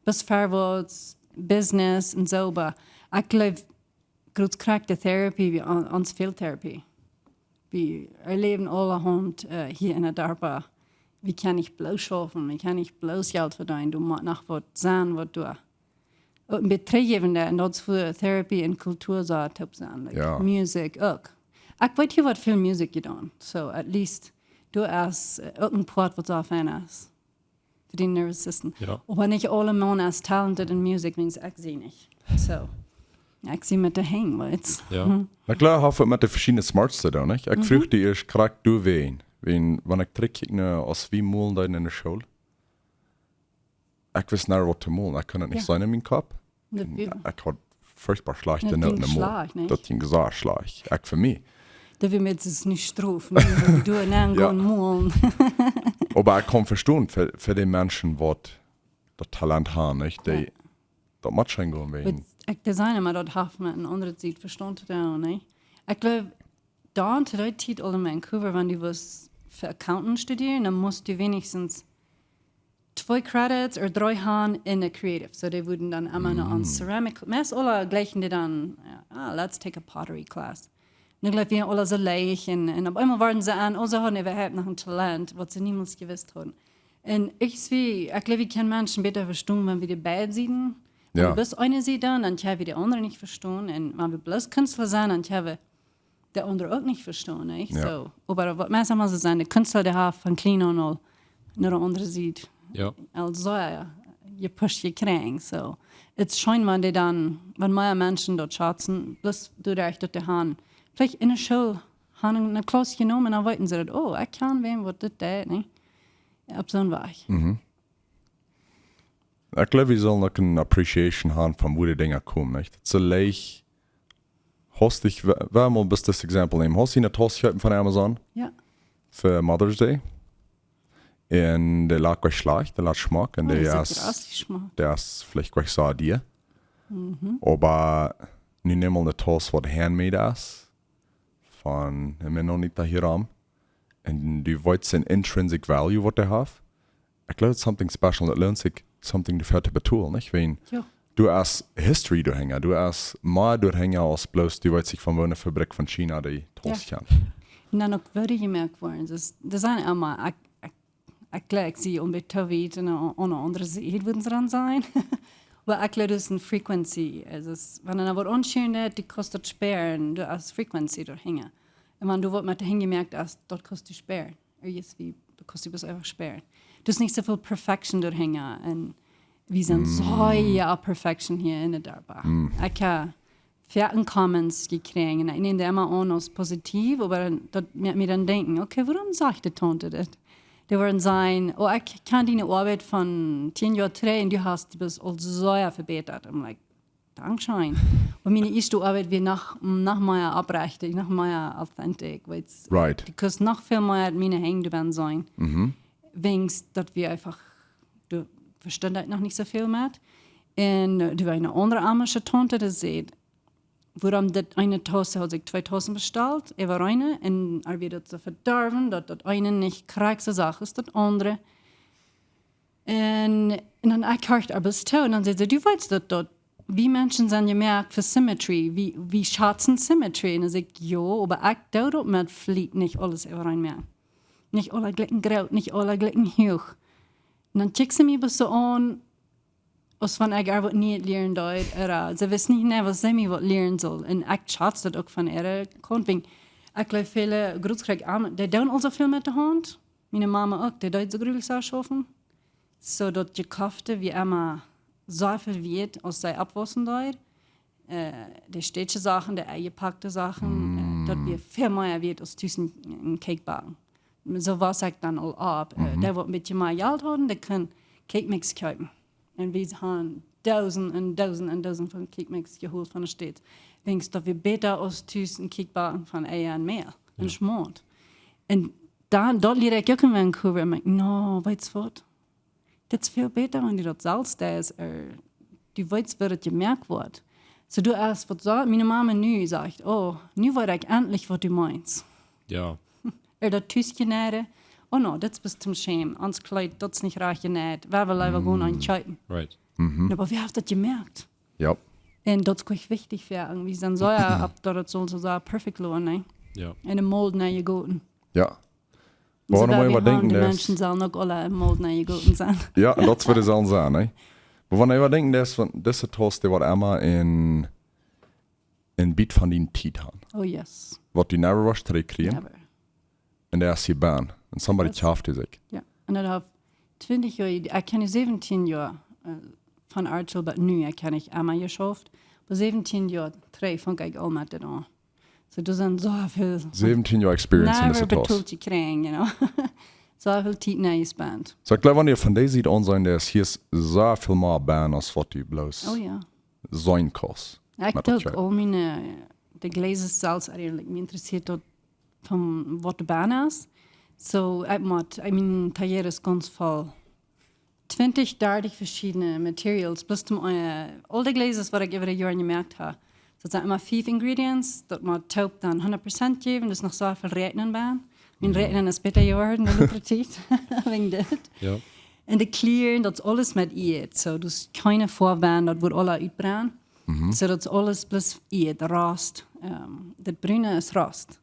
bloos verwoats, Business un soo, oba ekj jleew, groot krakjt de Therapie, wie, ons fält Therapie. Wie läwen aulahaunt, äh, hia enne Darpa. Wie kjennen nich bloos schaufen, wie kjennen nich bloos Jelt vedeenen, doa mott noch waut sennen, waut doa uk een bät trigjjäwen deit, un daut es fa Therapie un Kultua soo toop sennen, like, Music uk. Ekj weet hia waut väl Music jedonen, so at least doa es, äh, uk een Poat waut soo fein es fa dien nervous system. Oba nich aule Mana es talented in Music, wiels ekj see nich. So, ekj see met de Henj, weetst. Ekj jleew, haft met de veschiedne smarts to doonen, nich? Ekj fruach die ieescht krakjt doawäajen, wan, wan ekj trigjkjikj no aus wie molen deeden enne School. Ekj wist nich waut to molen. Ekj kunn daut nich seenen en mienen Kopp. Ekj haud furchtboa schlajchte Noten jemolt. Daut jinkj soo schlajcht. Ekj fa mie. Daut wia met soo nich Strof, nä? Doa nenn gonen, molen. Oba ekj kaun vestonen fa, fa de Menschen waut daut Talent haben, nich? Dee, daut mott scheen gonen wäajen. Ekj, dee sajen emma, daut haft met eene aundre Sied Vestaunt to doonen, nich? Ekj jleew, dan to dee Tiet aul en Vancouver, wan du wulst fa Accountant studieren, dan must du weens twee Credits ooda dree haben en de Creative. So, dee wudden dan emma no ons Ceramic, meist aule jlikjden dee dan, jo, ah, let's take a pottery class. Un dan jlikjt wie aule soo leicht un, un opp eemol worden see aun, oh, see hauden äwahaupt noch een Talent, waut see niemols jewist hauden. Un ekj see, ekj jleew, wie kjennen Menschen bäta vestonen, wan wie dee beid seenen. Wan du bloos eene Sied dan, dan kjenn wie dee aundre nich vestonen. Un wan wie bloos Kunstler sent, dan kjenn wie dee aundre uk nich vestonen, nich? Jo. So, oba waut mie emma soo sajen, de Kunstler, dee haft von kjlien aun aul no de aundre Sied, jo, aul soo, jo, jepusht jekjräajen. So, et es scheen, wan dee dan, wan mea Menschen daut schazen, bloos doaderch daut dee han, veleicht enne School han eene Klauss jenomen, dan weeten see daut, oh, ekj kjan wäm waut dit deit, nich? Opp soon Wajch. Ekj jleew, wie sellen uk eene Appreciation haben von wua de Dinja komen, nich? Daut see leicht, hast du, wa-, well wie mol bloos dit Exempel nämen. Hast du eene Tauss jekjeept von Amazon? Jo. Fa Mother's Day. Un dee lat nich schlajcht, dee lat schmock. Un dee es, dee es veleicht nich soo dia. Oba nu nemm mol eene Tauss waut handmade es. Von eene Mennonita hia aun. Un du weetst dän intrinsic value waut dee haft. Ekj jleew, daut es something special, daut loont sikj something doafäa to betolen, nich? Wan du hast history doahinja, du hast mea doahinja aus bloos, du weetst nich von woone Fabrik von China dee Tauss kjemt. Un dan uk woo dee jemoakt woaren. Daut, daut sent emma, ekj, ekj, ekj jlikj see om bit to weten, aun, aun de aundre Sied wudden see dan sennen. Oba ekj jleew, daut es eene frequency. Daut es, wan eena waut aunschient, du kaust daut spieren, du hast frequency doahinja. Un wan du waut met de Henj jemoakt hast, daut kaust du spieren. Irjentwoo, daut kaust du bloos eefach spieren. Daut es nich soo väl perfection doahinja. Un wie sent soo, jo, perfection hia enne Darpa. Ekj hab foaken Comments jekjräajen. Un ekj nemm dee emma aun aus positiv, oba dan, daut moakt mie dan denkjen, okay, wuarom sajcht de Taunte dit? Dee woaren sajen, oh, ekj kjan diene Oabeit von tieen Joa trigj un du hast die bloos aul soo vebätat. I'm like, dankscheen. Oba miene ieeschte Oabeit wia noch, noch mea oprechtich, noch mea authentic, weetst. Right. Du kaust noch väl mea miene Henj doabennen seenen. Wiels daut wia eefach, doa vestunt ekj noch nich soo väl met. Un, äh, doa wia eene aundre amische Taunte, dee säd, wuarom daut eene Tauss, haud ekj twee Taussen bestalt, äwa eene, un hee wia daut soo vedorwen, daut daut eene nich krakjt soo sach aus daut aundre. Un, un dan ekj horcht äa bloos too, un dan säd see, du weetst daut, daut wie Menschen sent jemoakt fa symmetry, wie, wie schazen symmetry. Un dan säd ekj, jo, oba ekj doo daut met Fliet nich aules äwareen moaken. Nich aule jlikj groot, nich aule jlikj huach. Un dan kjikjt see mie bloos soo aun, aus wan ekj äa waut nich lieren deed, ooda see wist nich, nä, waut see mie waut lieren sull. Un ekj schaz daut uk von äare Kaunt, wiels ekj jleew, väle Grootkriegs, dee doonen aul soo väl met de Haunt. Miene Mama uk, dee deed soo jrulich soo schaufen. Soo daut Jekoffte wia emma soo väl wieet, aus see oppwaussen deed. Äh, de stätsche Sachen, de enjepackte Sachen, äh, daut wia väl mea wieet aus tus een, een Cake backen. Soo wos ekj dan aul opp. Äh, dee waut een bät mea Jelt hauden, dee kunnen Cake Mix kjeepen. Un wie haben Dosen un Dosen un Dosen von Cake Mix jeholt von de States. Denkjst, daut wia bäta aus tus een Cake backen von Eia un Mäl un Schmaunt. Un dan, daut lieed ekj uk en Vancouver. Un ekj, no, weetst waut? Dit es väl bäta, wan du daut selfst deist, ooda du weetst, woo daut jemoakt woat. Soo, du hast waut soo, miene Mama nu sajcht, oh, nu weet ekj entlich, waut du meenst. Ja. Ooda daut tus jenäde. Oh no, dit es best tom schämen. Ons Kjleet, daut es nich rajcht jenäd. Wie wellen leewa gonen aun kjeepen. Right. Oba wie haben daut jemoakt. Ja. Un daut es uk wichtich fa, wie sent soo, jo, opp daut et saul soo sea perfekt lonen, nä? Ja. En een Mold nenjegoten. Ja. Soo Woa wie daut mau wie haben, denkjen, de daut Menschen sellen uk aule en Mold nenjegoten sennen. Ja, daut es waut et saul sennen, nä? Oba wan wie denkjen, daut es von, dise Toast, dee woat emma een, een Bät von diene Tiet haben. Oh yes. Waut du never woascht trigjkjrieen. Never. Un dee es hia bie. Un somebody Yes. kjafft die sikj. Jo, un daut haft twintich Joa, ekj kjan nu säwentieen Joa, äh, von Archel bat nu, ekj kjan nich emma jeschauft. Oba säwentieen Joa trigj funk ekj aul met dit aun. Soo, doa sent soo väl Säwentieen Joa experience en never dise Toast. Betolt jekjräajen, you know. Soo väl Tiet nenjespent. Soo, ekj jleew, wan du von dee Sied aunseenen deist, hia es soo väl mea bie aus waut du bloos Oh jo. seenen kaust. Ekj Met doo daut Geld. Aul miene, de Glazes selfst, eejentlich, mie interesseet daut von waut doa bie es. Soo, ekj mott, ekj meen, Taller es gaunz voll. Twintich, dartich veschiedne Materials, plus tom, äh, aul de Glazes waut ekj äwa de Joaren jemoakt hab. Daut sent emma fief Ingredients, daut mott toop dan hundat Prozent jäwen, daut es noch soo väl räakjnen bie. Mien Räakjnen es bäta jeworden, de lota Tiet, wäajen dit. Ja. Un de Klieren, daut es aules met Ieed. Soo, daut es kjeene Foaw bie, daut woat aula utbrennen. Soo, daut es aules plus Ieed, Rost. Ähm, daut Brune es Rost.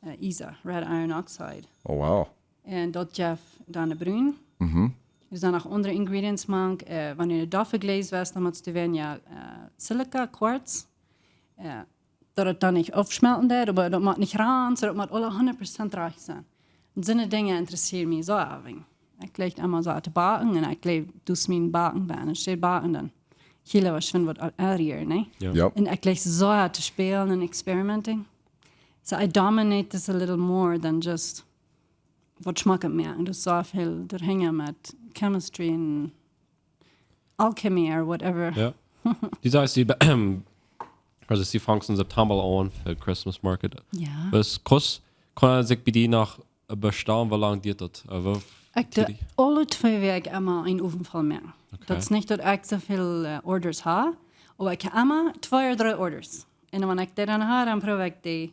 Äh, Isa, Red Iron Oxide. Oh, wow. Un daut jeft dan de Brun. Doa sent noch aundre Ingredients mank. Äh, wan du een doffe Glaz west, dan motst du weinja, äh, Silica, Quartz. Äh, daut et dan nich aufschmelten deit, oba daut mott nich rannen, soo daut mott aule hundat Prozent rajcht sennen. Un soone Dinja interessieet mie soo, wäajen ekj jleich emma soo to baken un ekj jleich, doa es mien Baken bie. Un steit baken dan. Hia waut schwind waut ä-, äarieren, nä? Ja. Ja. Un ekj jleich soo to spälen un experimenting. So I dominate this a little more than just waut schmock moaken. Daut es soo väl doahinja met chemistry un alchemy or whatever. Ja. Du sajchst, du, also, du fangst en September aun fa Christmas Market. Jo. Waut kost, kaun eena sikj bie die noch bestalen, woo lang diat daut? Äh, woo Ekj doo tiedich? Aule twee Wäakj emma een Owen voll moaken. Okay. Daut es nich daut ekj soo väl, äh, Orders hab, oba ekj hab emma twee ooda dree Orders. Un wan ekj dee dan hab, dan proow ekj dee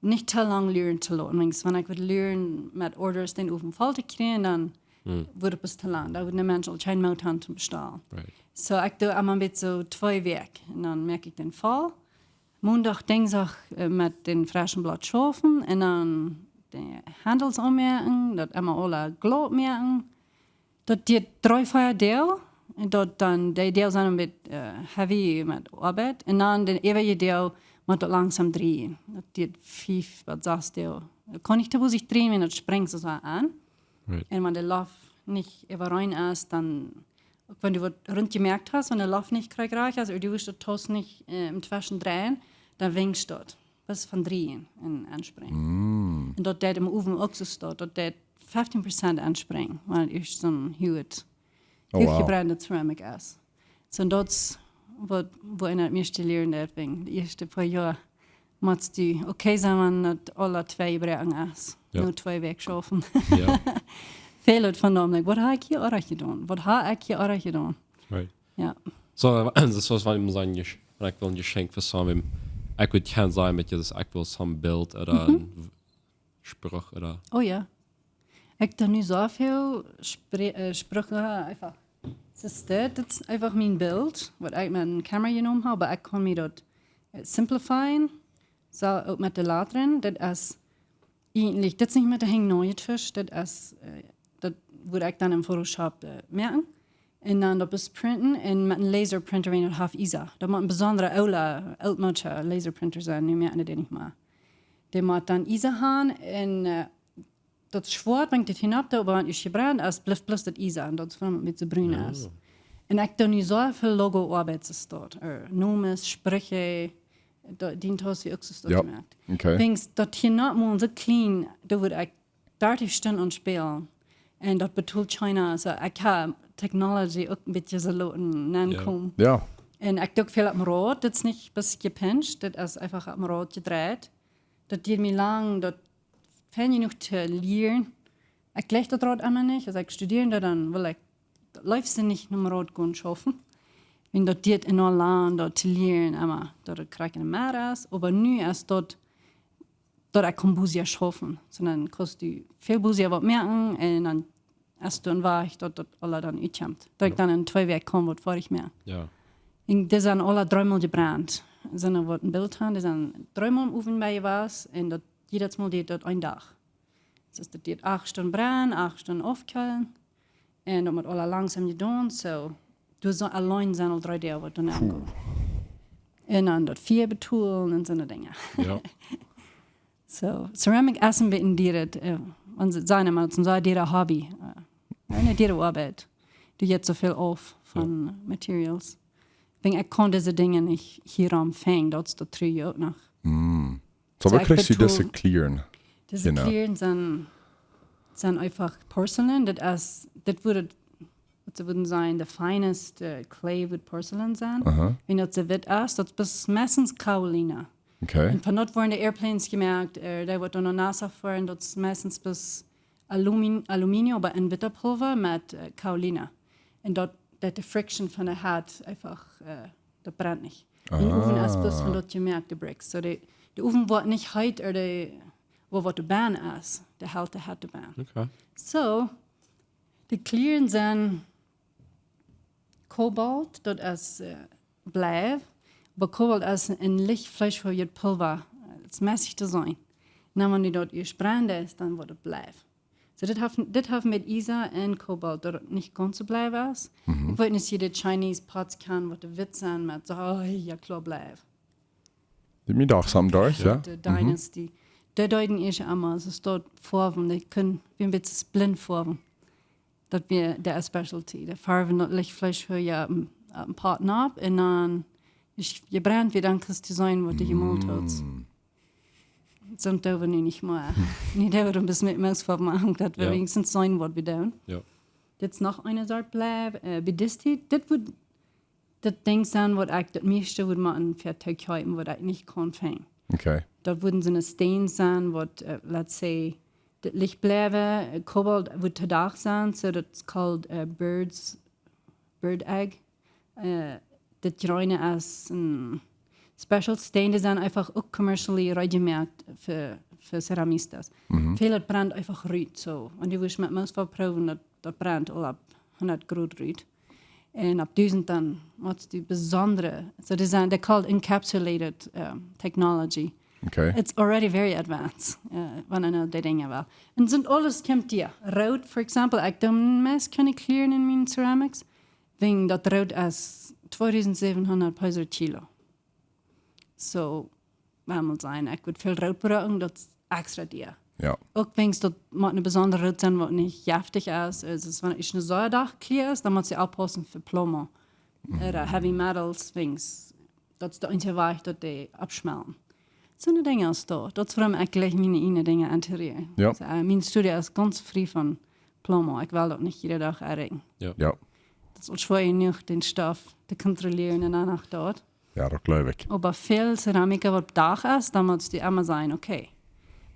nich too lang luren to loten. Wiels wan ekj wudd luren met Orders dän Owen voll to kjrieen, dan wudd et best too lang. Dan wudd de Mensch aul kjeen Moot haben to bestalen. Right. Soo, ekj doo emma een bät soo twee Wäakj. Un dan moak ekj dän voll. Mondach, Dinjsdach, äh, met dän freschen Blaut schaufen. Un dan de Handles aunmoaken, daut emma aula glaut moaken. Daut diat dree, vea Doag. Un daut dan, de Doag sent een bät, äh, heavy met Oabeit. Un dan de äwaje Doag mott daut langsom dreien. Daut diat fief bat sas Doag. Daut kaun nich too bosich dreien, wan daut sprinjt soo aun. Right. Un wan de Loft nich äwareen es, dan, uk wan du waut runt jemoakt hast, wan de Loft nich krakjt rajcht es, ooda du wurscht daut Toast nich, äh, em Tweschen dreien, dan winkjst daut. Daut es von dreien un aunsprinjen. Un daut deit em Owen uk soo stoakj, daut deit fefteen Prozent aunsprinjen, wan et ieescht soon huach, Oh, huach wow. Jebrennde Ceramic es. Soo, daut es waut, wua eena daut mieeschte lieren deit, wäajen de ieeschte poa Joa motst du okay sennen, wan daut aula twee jebroaken es. Jo. No twee Wäakj schaufen. Jo. Väl daut von dan, like, waut hab ekj hia oajch jedonen? Waut hab ekj hia oajch jedonen? Right. Jo. Soo, daut es waut ekj meen, wan ekj well een Jeschenkj fa someone, ekj wudd kjennen sajen met daut ekj well soon Bilt ooda een Spruch ooda. Oh jo. Ekj doo nu soo väl Spre-, äh, Spricha, eefach. Daut es dit, daut es eefach mien Bilt, waut ekj met eene Kamera jenomen hab, oba ekj kaun mie daut, äh, simplifyen. Soo, uk met de Latren, daut es eejentlich, daut es nich met de Henj nojetuscht, daut es, äh, daut wudd ekj dan en Photoshop, äh, moaken. Un dan daut besprinten un met een Laserprinter, wan daut haft Isa. Daut mott een besondra oola, ooltmoodischa Laserprinter sennen, nu moaken dee nich mea. Dee mott dan Isa haben un, äh, daut Schwoat, wan ekj daut hia oppdoo, oba wan et jebrent es, blift bloos daut Isa un daut es waut met soo brun es. Un ekj doo nu soo väl Logooabeit, soo stoakj, äh, Nomes, Spricha, daut, dee Toast, woo ekj soo stoakj Jo, jemoakt. okay. Wäajen daut hia noch mol soo kjlien, doa wudd ekj dartich Stunden aun spälen. Un daut betolt kjeena, soo ekj hab Technology uk een bät soo loten aunkomen. Jo. Un ekj doo uk väl oppem Rot, daut es nich bloos jepinscht, daut es eefach oppem Rot jedreit. Daut diat mie lang, daut fein jenuach to lieren. Ekj jleich daut Rot emma nich, aus ekj studieren doo, dan well ekj daut leefste nich nom Rot gonen schaufen. Wan daut diat enorm lang, daut to lieren, emma, daut et krakjt enne Moot es. Oba nu es daut daut ekj kunn busier schaufen. Sonda kaust du väl busier waut moaken un dan es du en Wajch daut daut aula dan utkjemt. Daut ekj dan en twee Wäakj kaun waut foadich moaken. Ja. Un dee sent aula dreemol jebrennt. Sent waut en Bilt han, dee sent dreemol em Owen bie jewast un daut jiedet Mol deit daut een Dach. Daut es daut deit acht Stund brennen, acht Stund aufkjeelen. Un daut mott aula langsom jedonen, so. Du soo auleen sent aul dree Doag waut doa aungonen. Un dan daut Fia betolen un soone Dinja. Ja. So, ceramic es en bät en dieret, äh, wan see sajen emma, daut es en sea dieret Hobby. Äh, ne diere Oabeit. Du jetst soo väl auf von Materials. Wan ekj kaun dise Dinja nich hia aum fangen, daut es daut true uk noch. So, woo kjrichst du dise Klieren? Dise Klieren sent, sent eefach Porzellan. Daut es, daut wudd, waut see wudden sajen, the finest äh, clay would porcelain sennen. Wan daut soo witt es, daut es meistens Kaolin. Okay. Un von daut woaren de Airplanes jemoakt, äh, dee waut doa no NASA foaren, daut es meistens bloos Alumin-, Aluminium, oba en witta Pulva met äh, Kaolin. Un daut, daut de friction von de Hett eefach, äh, daut brennt nich. En Owen es bloos von daut jemoakt, de bricks. So de, de Owen woat nich heet, ooda de, woo waut doa bennen es, dee helt de Hett doa bennen. Okay. So, de Klieren sent Kobolt, daut es äh, Bleiw. Oba Kobolt es en licht fleeschhoajet Pulva. Äh, daut es mässich to seenen. Un dan wan du daut ieescht brennen deist, dan woat daut Bleiw. So, dit haft, dit haft met Iesa un Kobolt, daut daut nich gaunz soo Bleiw es. Ekj weet nich, aus jie de Chinese Pots kjanen, waut de witt sent met soo, oh, jo, kloa, Bleiw. Dee mie doch sam derch, jo? De Dynasty. Dee deeden ieescht emol, soo daut foawen, dee kunnen, wia en bät blind foawen. Daut wia de Specialty. Dee foawen daut licht fleeschhoajet opp en, opp en Pot nopp un dan, aus jebrennt wia, dan kaust du seenen, waut du jemolt hast. Sent doa nu nich mea. Nich doa, waut een bät met Moos foawen moaken, daut wie Jo. weens seenen, waut wie doonen. Jo. Dit es noch eene Sort Bleiw, äh, Bidisti. Dit wudd daut Dinkj sennen, waut ekj daut mieeschte wudd motten fa to kjeepen, waut ekj nich kaun fangen. Okay. Daut wudden soone Steen sennen, waut, äh, let's say, daut licht bliewen, äh, Kobolt wudd to Dach sennen, so daut es called äh, birds, bird egg. Äh, daut jreene es en special Steen, dee sent eefach uk commercially reed jemoakt fa, fa ceramistas. Väl daut brennt eefach rut, so. Un du wurscht met Moos proowen, daut, daut brennt aul opp hundat Grod rut. Un opp dusent dan motst du besondre, so dee sent, they're called encapsulated um, technology. Okay. It's already very advanced, uh, wan eena dee Dinja well. Un sent aules kjemt doa. Root, for example, ekj doo meist kjeene Klieren en miene ceramics, wäajen daut Root es tweedusent säwenhundat Peso Kilo. So, wan mol sennen, ekj wudd väl Root brucken, daut es extra dia. Jo. Uk wäajen daut mott een besondra Root sennen, waut nich jeftich es. Es, es, wan et een sea dach Klia es, dan mott see oppaussen fa Plomo. Ooda heavy metals, wäajen daut es de eensje Wajch, daut dee aufschmelten. Soone Dinja es daut. Daut es wuarom ekj jlikj miene eejne Dinja auntorieren. Jo. So, äh, mien Studio es gaunz frie von Plomo. Ekj well daut nich jieda Dach erreichen. Jo. Daut es aul schwoa jenuach, dän Stoff to kontrollieren un dan noch daut. Jo, daut jleew ekj. Oba väl Ceramica, waut Dach es, dan motst du emma sennen, okay.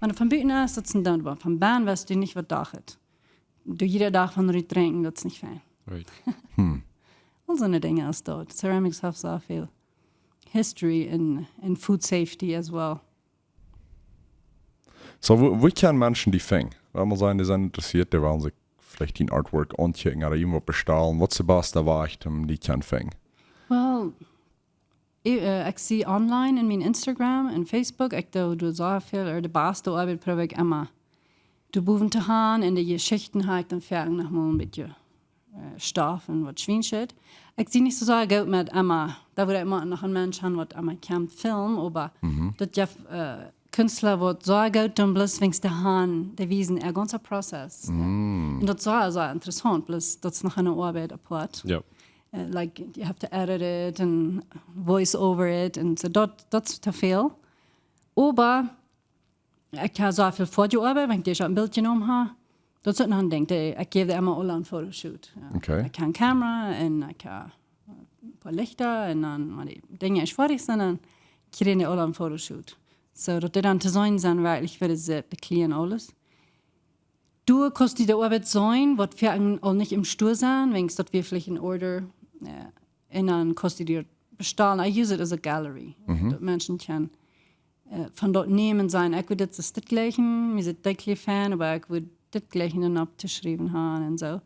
Wan et von buten es, daut es een Dach, oba von bennen weetst du nich, waut Dach et. Du jieda Dach von rut drinkjen, daut es nich fein. Right. Aul soone Dinja es daut. Ceramics haft soo väl history in, in food safety as well. So, woo, woo kjennen Menschen die fangen? Wan mol sennen, dee sent interessieet, dee wellen sikj veleicht dien Artwork aunkjikjen ooda irjentwaut bestalen. Waut es de baste Wajch, om die to fangen? Well, ekj, äh, ekj see online en mien Instagram un Facebook, ekj doo, doo soo väl, äh, de baste Oabeit proow ekj emma doa bowen to gonen un de Jeschichten ha ekj dan foaken noch mol een bät äh, Stoff un waut Schwienschit. Ekj sie nich soo sea goot met emma, doa wudd ekj mau noch een Mensch han, waut emma kaun filmen, oba daut jeft äh, Künstler, waut soo goot doonen, bloos wäajen dee han, dee wiesen äa gaunza Prozess. Un daut es soo, soo interessaunt, bloos daut es noch eene Oabeit apart. Jo. Äh, like, you have to edit it and voice over it un soo, daut, daut es too väl. Oba ekj ha soo väl foadich Oabeit, wan ekj dee aul een Bilt jenomen ha. Daut es noch een Dinkj, dee, ekj jäw dee emma aul een Photoshoot. Jo. Okay. Ekj ha een Camera un ekj ha een poa Lichta un dan, wan dee Dinja ieescht foadich sent, dan kjrieen dee aul een Photoshoot. So daut dee dan to seenen sent, werkjlich, woo dee sitten, de Klieren, aules. Du kaust die de Oabeit seenen, waut foaken aul nich em Store sent, wäajen daut wia veleicht en Order, äh, un dan kaust du die bestalen. I use it as a gallery. Daut Menschen kjennen äh, von daut nämen sennen. Ekj wudd dit, dit jlikjen, mie sent dee Kjleeda fein, oba ekj wudd dit jlikjen un opptoschriewen haben un soo.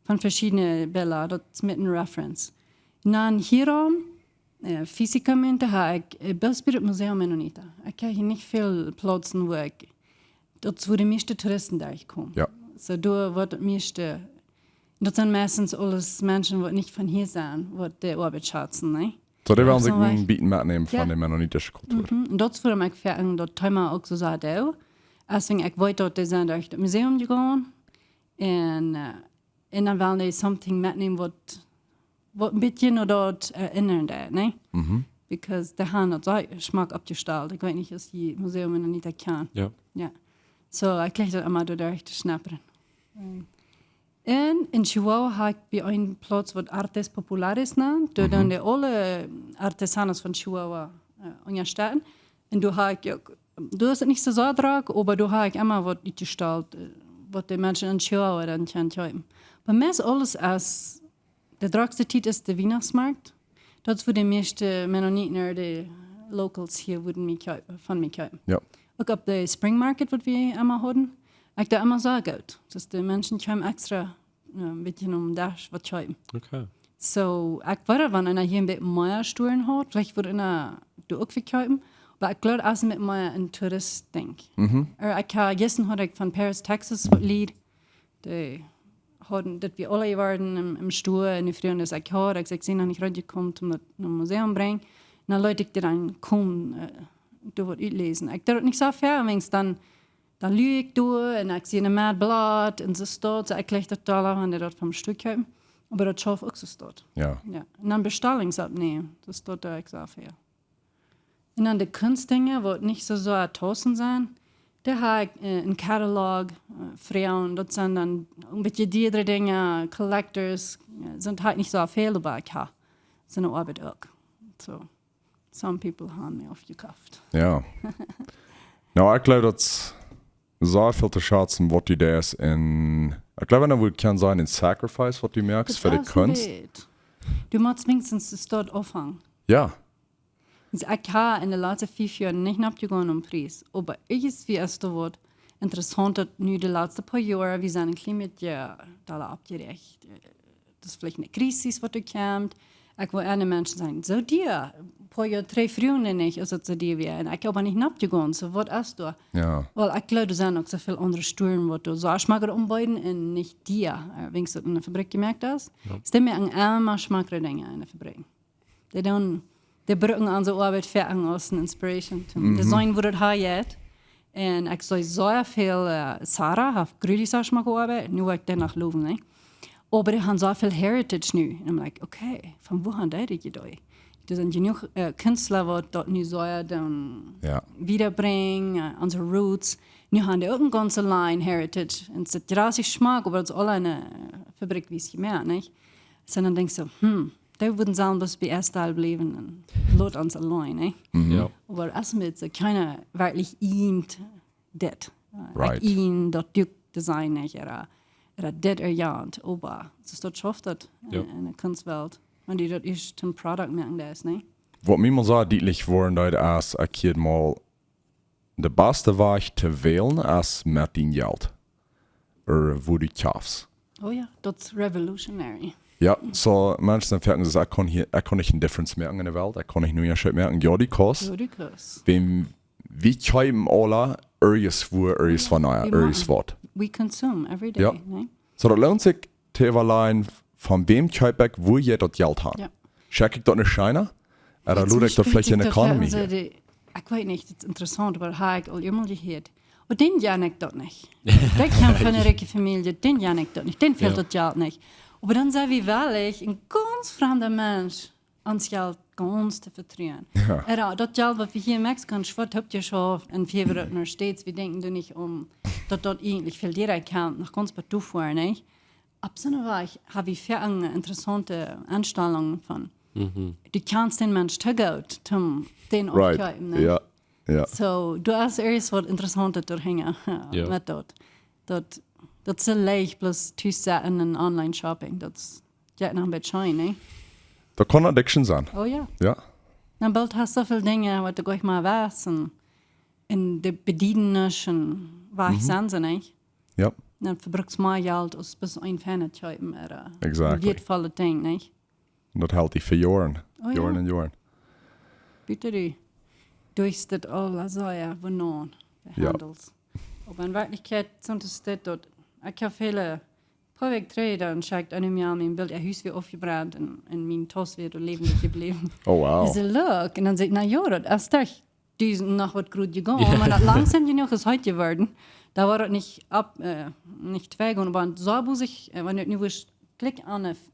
Von veschiedne Bilda, daut es met eene Reference. Un dan hia, äh, fisicamente hab ekj, äh, bloos bie daut Museum Mennonita. Ekj hab hia nich väl Plautz, wua ekj, daut es wua de mieeschte Touristen derchkomen. Jo. Soo, doa woat daut mieeschte, daut sent meistens aules Menschen, waut nich von hia sent, waut de Oabeit schazen, nä? Soo, dee wellen Soo sikj wajch. Een bät metnämen von Jo. De mennonitische Kultua. Mhm. Un daut es wuarom ekj fa daut Thema uk soo sea doo. Aus wan ekj weet, daut dee sent derch daut Museum jegonen. Un, äh, un dan wellen dee something metnämen, waut, waut een bät no daut, äh, erinnern deit, nä? Mhm. Because dee haben daut soo schmock oppjestalt. Ekj weet nich, aus jie Museum Mennonita kjanen. Jo. Jo. Soo, ekj jlikj daut emma doaderch to schnuppren. Un en Chihuahua hab ekj bie eene Plautz, waut Artes Populares nant. Doa Mhm. doonen dee aule artesanos von Chihuahua, äh, unjastetten. Un doa hab ekj uk, doa es et nich soo sea drock, oba doa hab ekj emma waut utjestalt, äh, waut de Menschen en Chihuahua dan kjennen kjeepen. Bie mie es aules aus, de drockste Tiet es de Wienachtsmarkt. Daut es wua de mieeschte Mennoniten, de Locals hia wudden mie kjeepen, von mie kjeepen. Jo. Uk opp de Spring Market, waut wie emma hauden. Ekj deed emma sea goot. Daut de Menschen kjeemen extra, äh, een bät om daut waut kjeepen. Okay. Soo, ekj wudd, wan eena hia een bät mea Stuaren haud, veleicht wudd eena doa uk vekjeepen. Oba ekj jleew, aus met mea een Tourist Dinkj. Mhm. Äh, ekj hab, jistren haud ekj von Paris, Texas, waut Lied, dee hauden, daut wie aule wieren em, em Stua un dee fruagen, daut ekj haud, ekj säd, ekj sie noch nich rutjekomen, om daut no Museum brinjen. Un dan leet ekj dee dan komen, äh, doa waut utläsen. Ekj deed daut nich soo väl, wiels dan, dan lud ekj doa un ekj sie een Meatblatt un soo waut, soo ekj jlikj daut dolla, wan dee daut vom Stua kjeepen. Oba daut schauft uk soo waut. Jo. Jo. Un dan Bestellungen oppnämen, daut deed ekj soo väl. Un dan de Kunstdinja, waut nich soo, soo tausen sent, doa hab ekj, äh, een Katalog, äh, Froagen, daut sent dan een bät diere Dinja, Collectors, äh, sent hia nich soo väl, oba ekj hab soone Oabeit uk. So, some people haben mie aufjekauft. Jo. No, ekj jleew, daut es soo väl to schazen, waut du deist. Un ekj jleew, daut wudd kjennen sennen een Sacrifice, waut du moakst fa de Kunst. Du motst wenigstens de Staut aunfangen. Jo. Soo, ekj hab en de latste fief Joa nich nopp jegonen om Pries. Oba ekj es, wie es doa waut interessaunt, daut nu de latste poa Joa, wie sent een kjlien bät, jo, dolla oppjeräacht. Daut es veleicht eene Kjrise, waut doa kjemt. Ekj well aun de Menschen sajen, soo dia, poa Joa trigj fruagen dee nich, aus et soo dia wia. Un ekj hab oba nich nopp jegonen, soo waut es doa? Jo. Well, ekj jleew, doa sent uk soo väl aundre Stuaren, waut doa soo schmockere aunbeeden un nich dia, äh, wiels daut enne Fabrikj jemoakt es. Jo. Soo dee moaken emma schmockere Dinja enne Fabrikj. Dee doonen, dee brucken onse Oabeit fa ons aus eene Inspiration. Dee seenen, woo daut hia jeit. Un ekj see soo väl, äh, Sarah haft grulich soo schmocke Oabeit, nu woa ekj dee noch lowen, nä? Oba dee haben soo väl Heritage nu. Un I'm like, okay, von wua haben dee dit jedonen? Doa sent jenuach, äh, Kunstler, waut daut nu soo dan Jo. wieda brinjen, äh, onse Roots. Nu haben dee uk eene gaunze Line Heritage. Un et sitt jreslich schmock, oba daut es aul enne, äh, Fabrikj wies jemoakt, nich? Soo dan denkjst du, hm, dee wudden sellen bloos bie Ästdal bliewen un lot ons auleen, nich? Mhm. Jo. Oba aus met soo kjeena werkjlich eent dit. Äh, Right. Eent daut Duke Design, nich? Ooda, ooda dit ooda jant, oba soo daut schauft daut en, Jo. en de Kunstwelt. Wan du daut ieescht een Product moaken deist, nich? Waut mie mol soo dietlich woaren deed, es, ekj hia mol, de baste Wajch to wälen es met dien Jelt. Ooda woo du kjeefst. Oh jo, daut es revolutionary. Jo, soo Menschen dan foaken, ekj kaun hia, ekj kaun nich eene Difference moaken enne Welt, ekj kaun nich een Unjascheet moaken. Jo, du kaust. Jo, du kaust. Wäm, wie kjeepen aule, irjentwoo, irjentwanea, Wie irjentwaut. We consume every day, Jo. Nich? Soo daut loont sikj to äwalajen, von wäm kjeep ekj, woo jeit daut Jelt han? Jo. Schekj ekj daut no China? Ooda lot ekj daut veleicht en de Economy? Ekj weet nich, daut es interessaunt, oba daut hab ekj aul emol jehieet. Un dän jan ekj daut nich. Dee kjemt von eene rikje Famielje, dän jan ekj daut nich. Dän fält Jo. daut Jelt nich. Oba dan sie wie wellich, een gaunz framda Mensch, ons Jelt gaunz to vetruen. Jo. Ooda daut Jelt, waut wie hia en Mexiko schwoa toopjeschauft un wie woaren no States, wie denkjen doa nich om, daut daut eejentlich väl diera kjemt, no gaunz bat doa foaren, nich? Opp soone Wajch hab ekj väl eene interessaunte Enstalunk von, Mhm. du kjanst dän Mensch too goot, om dän Right. auftohoolen, nich? Jo, jo. Soo, doa es ieescht waut Interessauntet doahinja, jo, Jo. met daut. Daut, daut es leicht, bloos to setten en online shopping. Daut es, jo, noch een bät scheen, nich? Daut kaun Addiction sennen. Oh jo. Jo. Dan boolt hast du soo väl Dinja, waut du nich mea weetst. Un en de Bedienesch un wajch sent see, nich? Yep. Dan vebrukt eena mea Jelt aus bloos een Fenjet kjeepen, ooda een Exactly. wieetvollet Dinkj, nich? Un daut helt die fa Joaren. Oh, ja. Joaren un Joaren. Bitte die. Du hast dit aul, also, ja, woo no, de Ja. Handels. Oba en Werkjlichkjeit, soont es dit daut, ekj hab väle, poa Wäakj trigj, dan schekjt eena mie mien Bilt, äa Hus wia aufjebrent un, un mien Tus wia doa läwendich jebläwen. Oh, wow. Dise Look. Un dan saj ekj, na jo, daut es doch, dee es noch waut groot jegonen. Oba daut langsom jenuach es heet jeworden, dan woat daut nich opp, äh, nich twei gonen. Oba soo mott ekj, äh, wan ekj nu wurscht klikj aun de F-,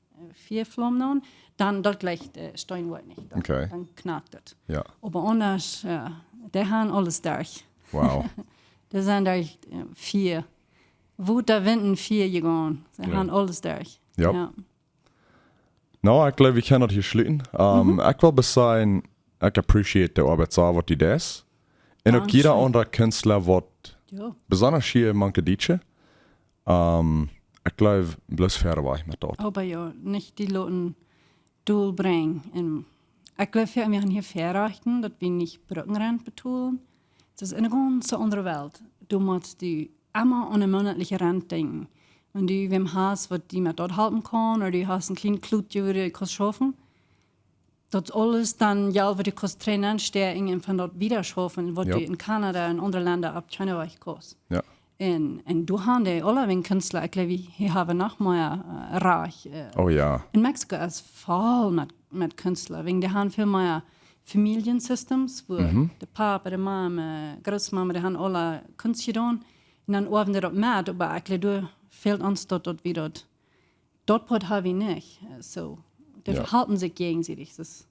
Fiaflaum no, dan daut jlikj, äh, Steen woat nich. Dan, Okay. Dan knackt et. Ja. Oba aundasch, äh, dee han aules derch. Wow. Dee sent derch, äh, Fia. Woo de Wind un Fia jegonen. See Ja. Han aules derch. Ja. Ja. No, ekj jleew, wie kjennen daut hia schluten. Ähm, ekj well bloos sajen, ekj appreciate de Oabeit soo waut du deist. Un uk jieda Dankscheen. Aundra Künstla waut, Jo. besonda hia mank de Dietsche. Ähm, ekj jleew, bloos wieda wajch met daut. Oba jo, nich die loten dolbrinjen. Un ekj jleew, wie han hia Väarechten, daut wie nich brucken Rent betolen. Daut es eene gaunz aundre Welt. Du motst die emma aun de monatliche Rent denkjen. Wan du wäm hast, waut die met daut halpen kaun, ooda du hast een kjlien Klutje, wua du kaust schaufen, daut es aules dan Jelt, waut du kaust trigj nenstäakjen un von daut wieda schaufen, waut Jo. Du en Kanada un aundre Lenda opp kjeenen Wajch kaust. Ja. Un, un doa han dee aule wäajen Künstla, ekj jleew, wie, hia hab wie noch mea, äh, Rajcht, äh, Oh ja. En Mexiko es voll met, met Künstla, wäajen dee han väl mea Famieljensystems, wua de Papa, de Mama, Grootmama, dee han aule Kunst jedonen. Un dan oawen dee daut met, oba ekj jleew, doa fält ons daut, daut wie daut, daut Poat ha wie nich. Äh, soo, dee Ja. halpen sikj jäajensiedich. Daut es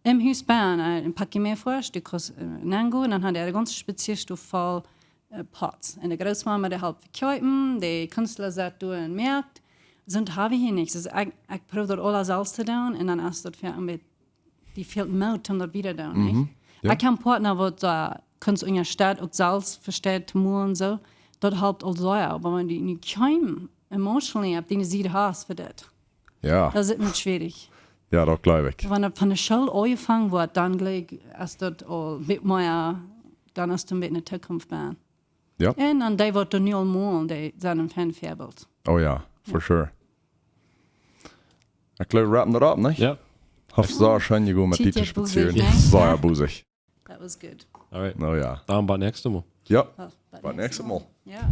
em Hus bie, äh, een Poat mea Forst, du kaust, äh, nengonen, dan han dee de gaunze Spazieastow voll, äh, Pots. Un de Grootmama, dee halpt vekjeepen, de Künstla sat doa un moakt. Soont ha wie hia nich. Daut es, ekj, ekj proow daut aules selfst to doonen un dan es daut fa een bät, die fält Moot om daut wieda to doonen, nich? Mhm. Ja. Ekj hab een Partner, waut, äh, Kunst unjastett, uk selfst vesteit to molen, soo. Daut halpt aul sea, oba wan du nu kjeen emotionally opp diene Sied hast fa dit, Ja. daut es et met schwierich. Ja, daut jleew ekj. Wan et von de School aunjefongen woat, dan jlikj es daut aul een bät mea, dan es et een bät eene Tokunft bie. Ja. Un dan dee waut doa nu aul molen, dee sent een fein Väabilt. Oh ja, for sure. Ekj jleew, wrappen daut opp, nich? Ja. Haft sea scheen jegonen met Tiet die to jeit bosich, spazieren. nich? Sea bosich. That was good. All right. No ja. Dan bat näakjstet Mol. Ja. Well, Bat näakjstet Mol. Ja.